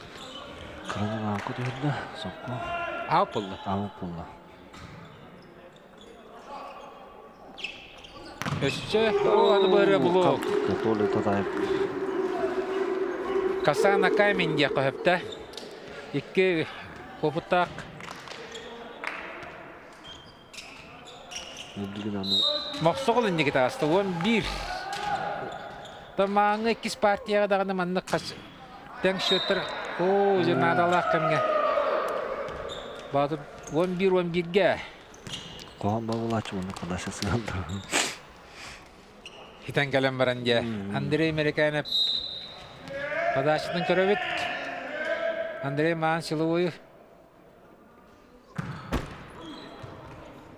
Кыранан аакка түһэрдэ, сокко. Аап буолла. Аап буолла. Өссө о аны быары булуок. Толи Татаев. Коса на камень диэх көһөптө. Икки опыттаах Мохсоҕол инники таҕыста 11. Тамааҥҥа иккис партияҕа даҕаны маннык хас тэҥ счеттар оо дьэ наадалаах кэмҥэ Баатыр 11-11-гэ Хоһоон бабылааччы уонна подача сыһаллар. Хитэн кэлэн баран дьэ Андрей Мерекэнэп подачатын көрөбүт. Андрей Маан силовой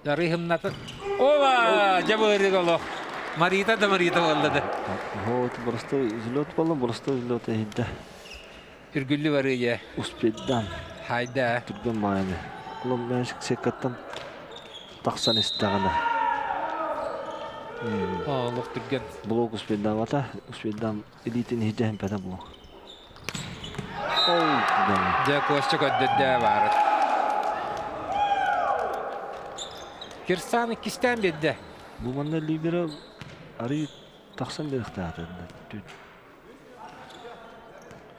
Дарыһымнатын. Ова! Дьэ быырык олох. Марита да Марита буолла да. Вот, просто взлет буолла, просто взлет иһинде. Үргүллү барыы Успейдан. Хайда. Түргэн маайны. Улам мәшик секаттан тахсан истэҕинэ. Олох түргэн. Блок успейдавата, успейдан илиитин иһдэ хэмпэтэ блок. Ол Дьэ, Костя көрдөрдө баар. Кирсан иккистээн биэрдэ. Бу манна либера арый тахсан биэриэхтээх этэ.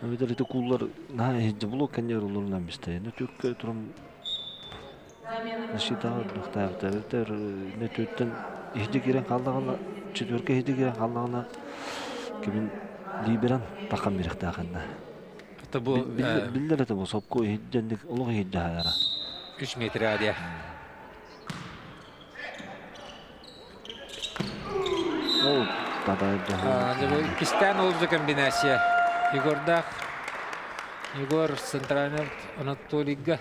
Эбэтэр ити кууллар наһаа иһирдьэ блок кэннигэр олорунан бистэ. Түккэ туран защитаҕа ылыахтаабыта. Эбэтэр нөтүөттэн иһирдьэ киирэн хааллаҕына, четверка иһирдьэ киирэн хааллаҕына, кимин либеран тахан биэриэхтээх иннэ. Это бу Биллэр это бу сопку иһирдьэнник олох иһирдьэ хаайара. 3 метр адия. Ол тадай Иккистээн олордо комбинация. Егордаах Егор центральный Анатолийга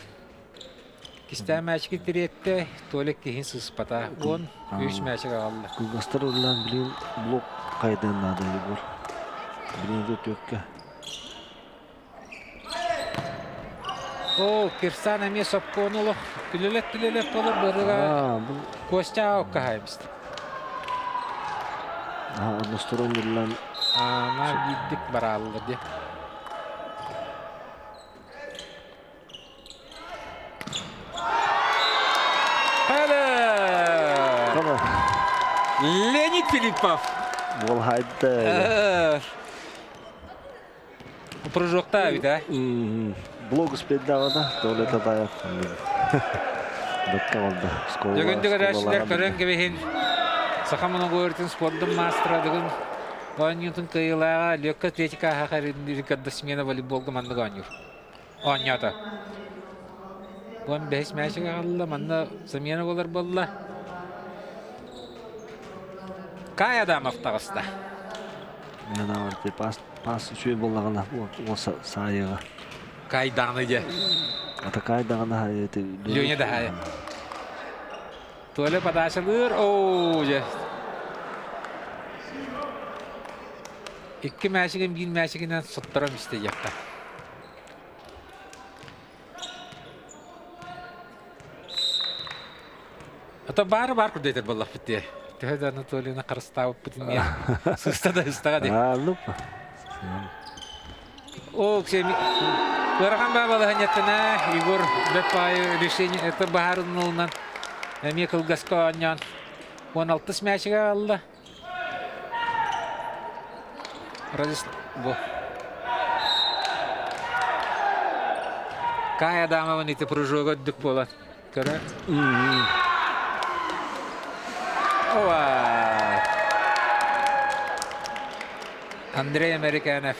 Кистээн мээчики тириэттэ, Толик киһин сыспата. 13 мээчик аҕалла. Кылгастар ыллаан билин блок хайдыан наада Егор. Билин это түөккэ. О, Кирсан эмиэ соппуону олох күлүлэт-күлүлэт болор бырыга Костя оккаһайымст. Односторонний ыллаан Ана биирдик барааллар дии. Леонид Филиппов. Буол хайда. Прыжокта эбит, а? Блог успейдаҕына, Толя Татаев. Бэккэ олду. Дөгүндү көрөөччүлэр көрөн кэбиһин. Саха моногоритын спордун маастара бүгүн оонньуутун кыайыылааҕа легкая атлетика аһаха смена волейболга маннык оонньуур. Оонньоото. 15 мээчик аҕалла, манна замена буолар буолла. Кай Адамов таҕыста. Мен аҕарты пас пас үчүгэй буоллаҕына уол саайыаҕа. Кай даҕаны дьэ. Ата Кай даҕаны Леня да хайа. Толя подачалыыр, оо дьэ. Икки мээчигин биир мээчигинэн сотторон истэ диэххэ. Ото баары баар курдук буоллахпыт дии. Төһө да Анатольевна харыстаабыппыт инниэ. Сыста да сыстаҕа дии. Аа, ну. О, Ксения. Ыарахан баа балаһанньаттана Егор Бэппаайы решение это баһаарынылынан эмиэ кылгаска оонньоон 16 мячига аҕалла. Бу. Кая Адамовын ити прыжога үрдүк буолан көрө. Ова! Андрей Американов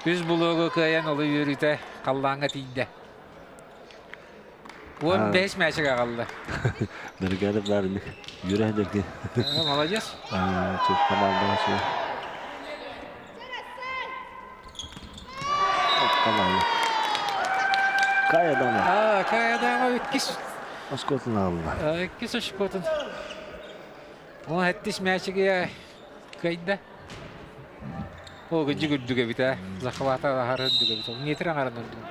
үс булуогу кыайан олу үөрүүтэ халлааҥҥа тиийдэ. 15 мээчик аҕалла. Бригада баарыны үөрэ дэрги. Молодец. Командаҕа үчүгэй. Команда. Кая Дама. А, Кая Дама иккис. Оскотун аҕалла. Иккис очкотун. Он хэттис мээчиги кыайда. Ол гыдьык үрдүк эбит ээ. Захвата аһар үрдүк эбит. Метр аҥарын үрдүк.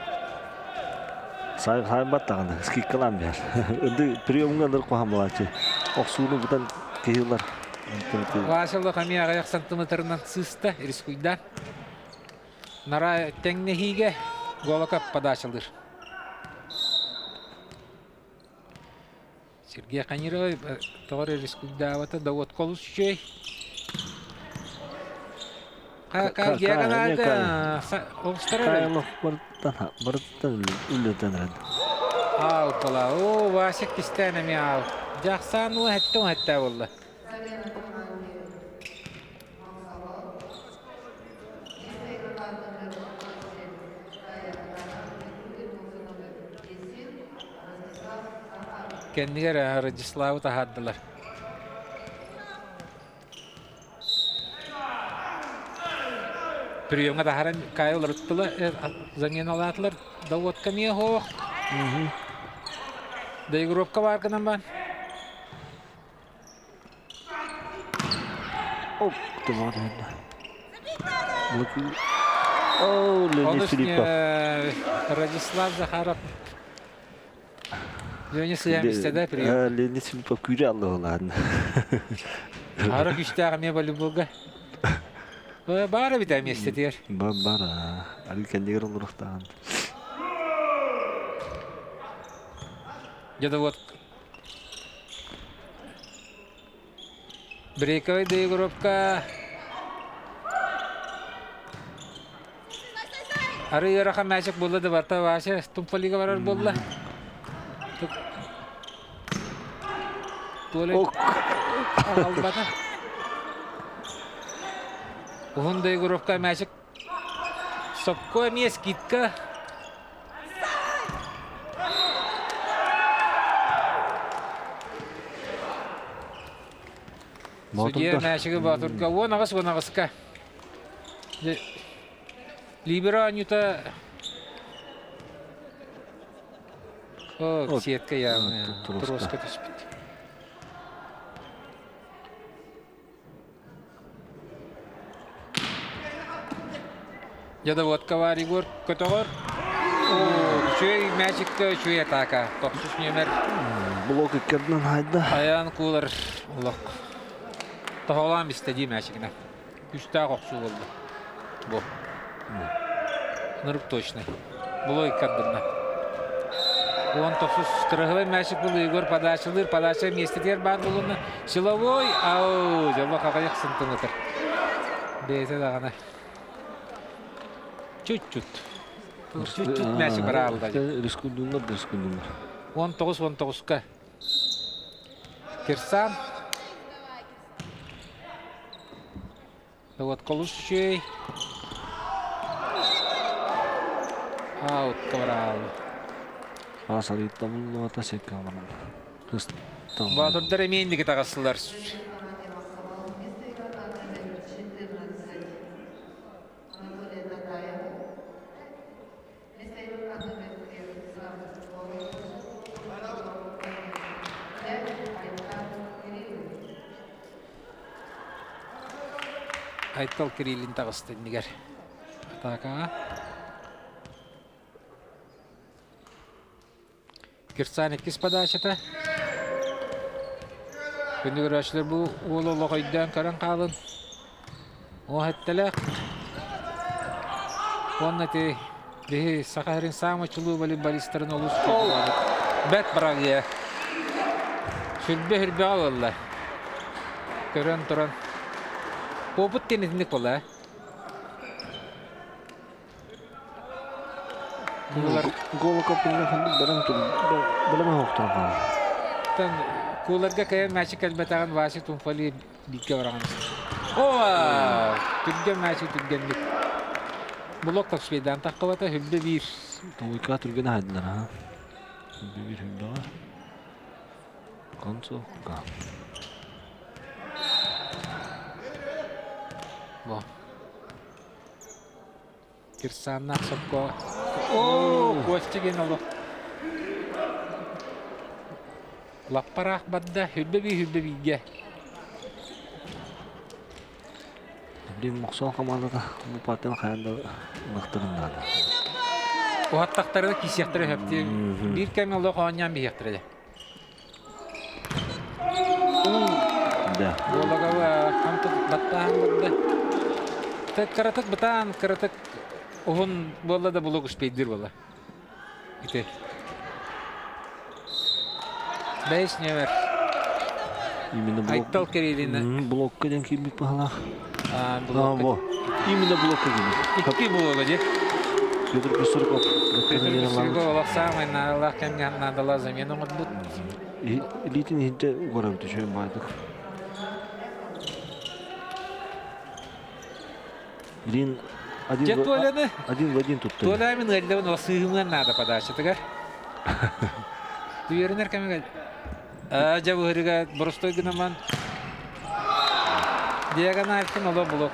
Сай сайбат даҕаны скидкалаан биэр. Ынды приемҥа ылыр куһамалааччы. Охсууну бутан киһилар. Вася эмиэ аҕыйах сантиметрынан сыыста, рискуйдаан. Нара тэҥнэһиигэ голока подачалыыр. Сергей Ханиров тоҕо эрэ рискуйдаабата да вот колус үчүгэй. Барыттан үллэтэн эрэн. Аалпала. Оо, Васик кистээн эмиэ аал. Дьахсаан уа хэттэ хэттэ буолла. Кэннигэр Радиславы таһаардылар. Приемҥа таһааран Кай уларыттылар, заменалаатылар. Да водка эмиэ суох. Доигровка баар гынан баар. Оп, О, Леонид Филиппов. Радислав Захаров Леня сыһан да прием. Леонид Филиппов күүрэ аллыһылаан. Ара күштээх эмиэ волейболга. Баар эбит миэстэтигэр. Бар бар. Ары кэннигэр олоруохтаан. Дьэ да вот Брейковай доигровка Арыы ыарахан мээчик буолла да барта Вася тумфалига барар буолла. Туалет аҕалбата. Уһун доигровка мээчик Сопко эмиэ скидка. Судья мээчиги Боотурга 18 18-ка. Либеро оонньуута О, сетка явно. Троска түспүт. Дьэ баар Егор көтөҕөр. Үчүгэй мячикка үчүгэй атака. Тохсус нүөмэр. Блок иккерден хайда. Аян куулар олох. Тоһоҕолоон бистэ дии мячигинэ. Күүстээх охсуу буолла. Бу. Нырып точный. Булой иккардынна. Он тохсус кырыһылай мячик был Егор подачалыыр. Подача миэстэтигэр баар буолуна. Силовой. Ау, дьоллох аҕыйах сантиметр. Бэйэтэ даҕаны. Чуть-чуть. Чуть-чуть мячик бараалла. Рискундуннар да рискундуннар. 19-19-ка. Кирсан. Вот колус үчүгэй. Аут бараал. Аасарыйттамыллыбата секке баран. Баатырдар эмиэ инники таҕыстылар. Айтал Кириллин таҕыста иннигэр. Атаакаҕа. Кирсан иккис подачата. Күндү көрөөччүлэр бу уол олох өйдөөн көрөн хаалын. О, эттэлээх. Уонна ити. Биһи Саха сирин саамай чулуу волейболистарын олус көҕүлээбит. Бэт бравия. Сүрбэ-сүрбэҕэ ылаллар. Көрөн туран. Опыт диэн итинник буолла. Куулар Голоков бэлэм бэлэм оһохторун хаалар. Кууларга кэйэн мээчик кэлбэтэҕин Вася Тумфали бииргэ бараҕын. О, түргэн мээчик түргэнник. Блок тахсвейдаан таххыбата хүлдэ биир. Толуйка түргэн аһайдылар ha. Хүлдэ биир хүлдэҕэ. Концовка. Бо. Кирсааннаах сопко. Оо, Костя диэн олох. Лаппараах барда, хүрбэ бии хүрбэ бииргэ. Блин, Мохсоон хамаандата бу партияны хайаан да ылыахтарын наада. Уһаттахтарына киисиэхтэрэ сөптүү. Биир кэм олох оонньоон биһиэхтэрэ дьэ. Да. Буолагаба хамтык баттаан барда. Так кыратык бытаан, кыратык уһун буолла да булук успейдир буолла. Ити. Бэйс нөмер. Именно блок. Айтал Кириллина. Блокка ден киирбит баһалаах. А, блокка. Именно блокка киирбит. Икки блога ди. Петр Пестряков. Петр Пестряков олох саамай наадалаах кэмҥэ наадалаах замена оҥорбут. Илиитин иһирдьэ угарабыт үчүгэй баайдык. Блин, один, Дьэ Толяны, один в один тутта. Толя мин ыаллабын осыһымыан наада подачатыгар. Үөрэнэр кэмигэр дьэ быһырыга боростой гынаман диагональтын оло булок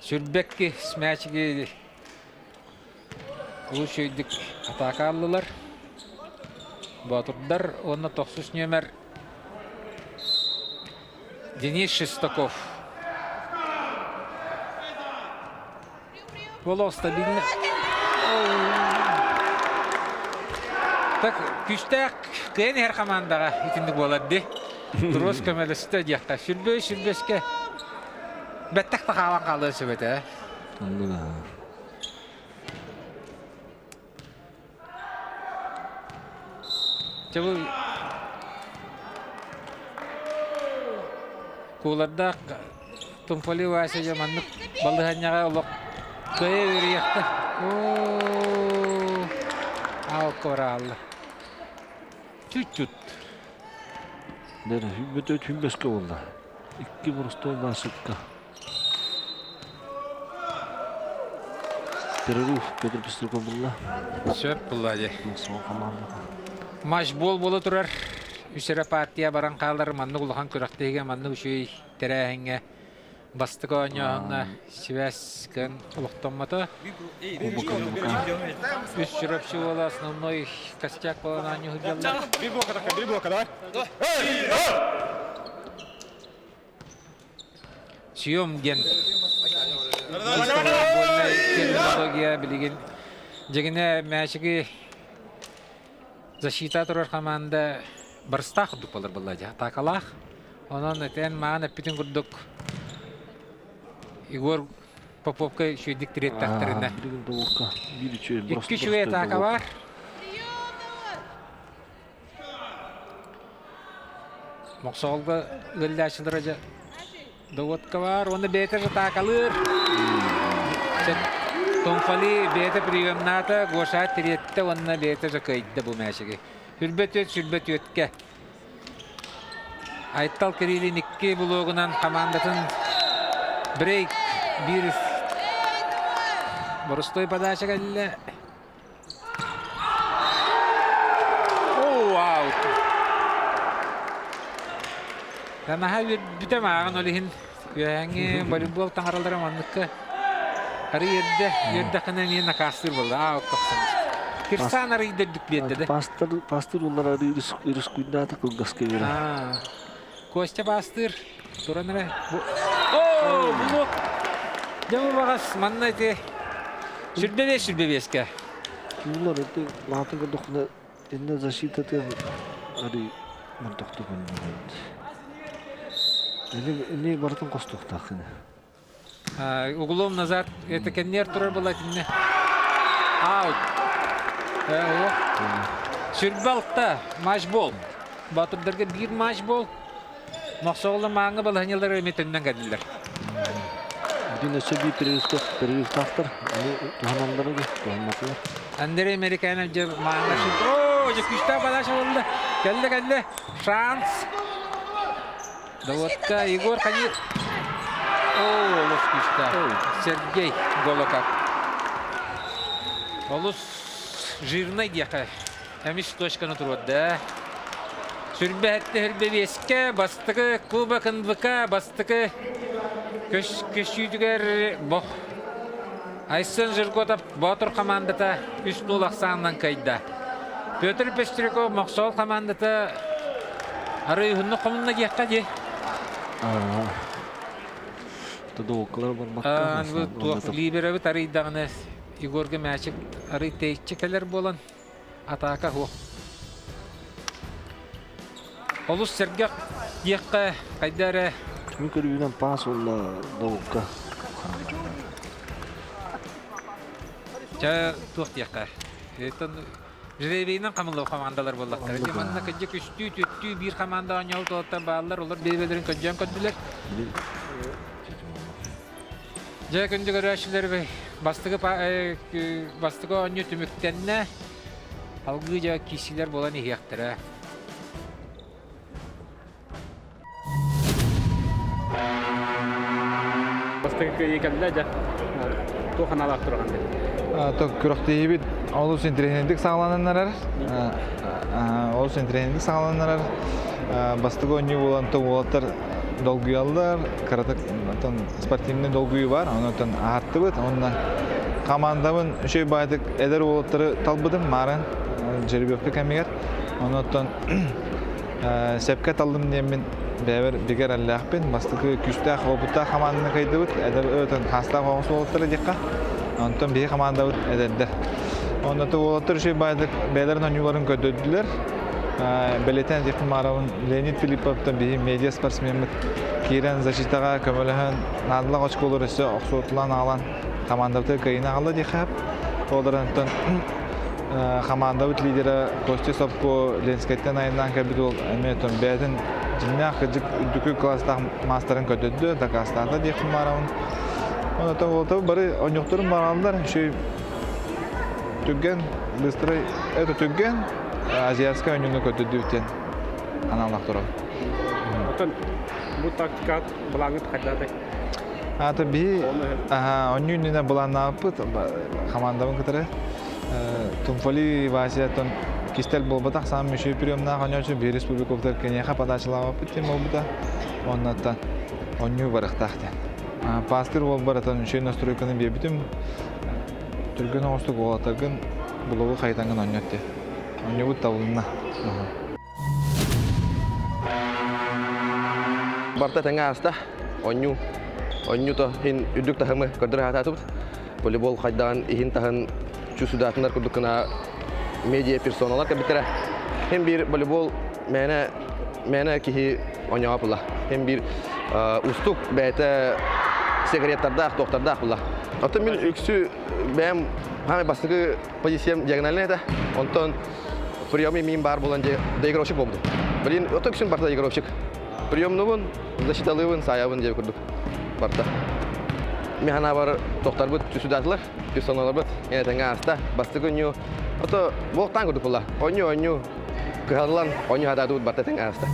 Сүрбэкки смячиги Лучшийдик атака аллылар. Боотурдар уонна тохсус нүөмэр Денис Шестаков. Боло стабильно. Так күүстээх кыайан иһэр хамаандаҕа итинник буолар дии. Туруос көмөлөстө диэххэ. Сүрбөй сүрбөскө бэттэх да хаалан хаалыан сөп этэ. Чэ бу куулардаах Тумфали Вася дьэ маннык балаһыанньаҕа олох кыайа үөрүйэхтэ. Оо, аалка бараалла. Чуть-чуть. Дэрэ, бүт хүмбэскэ буолла. Икки боростуой басыкка. Перерыв Петр Пестряков булла. Сөп булла дии. Москва командата. Матчбол буола турар. Үс эрэ партия баран хаалар маннык улахан күрэхтэһиигэ маннык үчүгэй тэрээһиҥҥэ бастакы оонньооһуҥҥа сибээс кыан олохтоммото. Үс Чурапчы уола основной костяк буолан оонньуу сылдьаллар. Бир блока такая, бир блока, давай. Съем диэн волейбольнай терминология билигин дьигинэ мээчиги защита турар хамаанда барыстаах курдук буолар буолла дьэ атаакалаах. Онон этэн маан эппитин курдук Егор Поповка үчүгэйдик тириэттэхтэринэ. Билигин долуокка биир үчүгэй Икки үчүгэй атаака бар. Мохсоҕолго ыаллааччылара дьэ доводка баар уонна бэйэтэ атаакалыыр. Томфали бэйэтэ приемнаата, Гоша тириэттэ уонна бэйэтэ же кыайда бу мээчиги. Сүрбэ түөт, сүрбэ түөткэ. Айтал Кириллин икки блогунан командатын брейк биир боростой подача кэллэ. Оо, аут. Наһаа үөрбүтэ мааҕын ол иһин үөһээҥҥи волейбол таҥаралара манныкка арый эрдэ үөрдэххинэ эмиэ накаастыыр буолла аут тахсан Кирсан арыйда үрдүк биэрдэ да Пастыр пастыр улар арый рискуйдаата кылгаска бере. Костя пастыр туран эрэ Оо, блок Дьэ бу баҕас манна ити сүрбэ сүрбэ биэскэ. Куулар ити лаатын көрдөххүнэ иннэ защитатын арый мөлтөхтүк өннүбүт. Ини ини барытын хостуохтаах кини. Углом назад это кэннер турар была итиннэ. Аут. Сүрбалта матчбол. Батырдарга биир матчбол. Мохсоҕоллор мааҥҥа балаһынньалар эмиэ төннөн кэллилэр. Бүтүн өссө биир перерывтаахтар. Аны туһаналлара да туһамматылар. Андрей Американов дьэ мааҥҥа Оо, дьэ күүстээх подача буолла. Кэллэ, кэллэ. Шанс. Доводка Егор Ханир. Оо, олус күүстээх. Сергей Голоков. Олус жирный диэхэ. Эмис точканы туруорда. Сүрбэһэтте Хөрбэбиэскэ бастакы Кубок НВК бастакы көсүүтүгэр бох Айсен Жирготов Боотур хамаандата 3-0 ахсаанынан кыайда. Петр Пестряков Мохсоол хамаандата арый уһуннук хомунна диэххэ дии. Тудуукалар барбакка. Туох либерэбит арыйдаҕына Егорга мээчик арый тэйиччи кэлэр буолан атаака суох. Олус сэргэх диэххэ хайда эрэ Мин көрүүнэн паас уонна добукка. Чэ, туох диэххэ. Этон жребийинэн хамыллар хамаандалар буоллахтара. Дьэ манна кырдьык үстүү, түөртүү биир хамаанда оонньообут уолаттар бааллар, олор бэйэлэрин көрдьөөн көрдүлэр. Дьэ, күндү көрөөччүлэр, бастакы бастакы оонньуу түмүктэннэ. Алгыы дьэ киирсиилэр буолан иһиэхтэрэ. Бастакы кыайыы кэллэ дьэ. Туох аналаах тураҕын Күрэхтэһиибит олус интэриэһинэйдик саҕаланан эрэр. Олус интэриэһинэйдик саҕаланан эрэр. Бастакы оонньуу буолан уолаттар долгуйаллар, кыратык спортивный долгуйуу бар, онон аһартыбыт. Онно командабын үчүгэй баайдык эдэр уолаттары талбытым маарын жеребьевка кэмигэр. Онон сөпкө таллым диэммин бэйэбэр бигэ эрэллээхпин. Бастакы күүстээх, опыттаах хамаанданы кыайдыбыт. Эдэр өтөн хаастаах оҕус уолаттара диэххэ. Онтон биһи хамаандабыт эдэрдэр. Онно уолаттар үчүгэй баайдык бэйэлэрин оонньууларын көрдөрдүлэр. Бэлиэтээн этиэхпин баҕарабын, Леонид Филипповтан биһи медиа спортсмеммыт киирэн защитаҕа көмөлөһөн, наадалаах очколору өссө охсуотулаан аҕалан командабытыгар кыайыыны аҕалла диэххэ сөп. Ол эрэн хамаандабыт лидера Костя Сопко Ленскэйтэн айаннаан кэлбит уол эмиэ бэйэтин дьиҥнээх кырдьык үрдүкү кылаастаах маастарын көрдөрдө, дакаастаата диэхпин баҕарабын. Онон уолаттар бары оонньуохтарын баҕараллар, үчүгэй түргэн, быстрый, это түргэн азиатскай оонньууну көрдөрдүбүт диэн аналлаах турар. Оттон бу тактика былааҥҥыт хайдаатай? Ата биһи оонньуу иннинэ былааннаабыппыт хамаандабын кытары. Тумфали Вася тон кистэл буолбатах саам үчүгэй приемнаах оонньоочу биир республикабытыгар киниэхэ подачалаабаппыт диэн буолбута. Оннуттан оонньуу барыахтаах диэн. Пастыр буолбар отон үчүгэй настройканы биэрбитим. Түргэн оҕустук уолаттаргын булугу хайытаҥҥын оонньот диэн. Оонньуубут табылынна. Барта тэҥэ ааста. Онньуу. Онньуу иһин үрдүк таһымы көрдөрө сатаатыбыт. Волейбол хайдаҕын иһин таһын чувствудаатынар курдук гына медиа персоналар кэлбиттэрэ. Хем биир волейбол мээнэ мээнэ киһи оонньооҕо була. Хем биир устук бэйэтэ сигареттардаах, туохтардаах була. Оттон мин үксү бэйэм хаамай бастакы позициям диагональный этэ. Онтон приемы мин баар буолан доигровщик буолбутум. Блин, ото үксүн барта доигровщик. Приемнубун, защиталыыбын, саайабын диэби курдук барта. Мин ханаабар тохтарбыт түсүдаатылар, персоналарбыт эн этэҥҥэ ааста. Бастакы онньуу, ото буохтаан курдук буолла. Онньуу, онньуу, кыһаллан, онньуу хатаатыбыт барта этэҥҥэ ааста.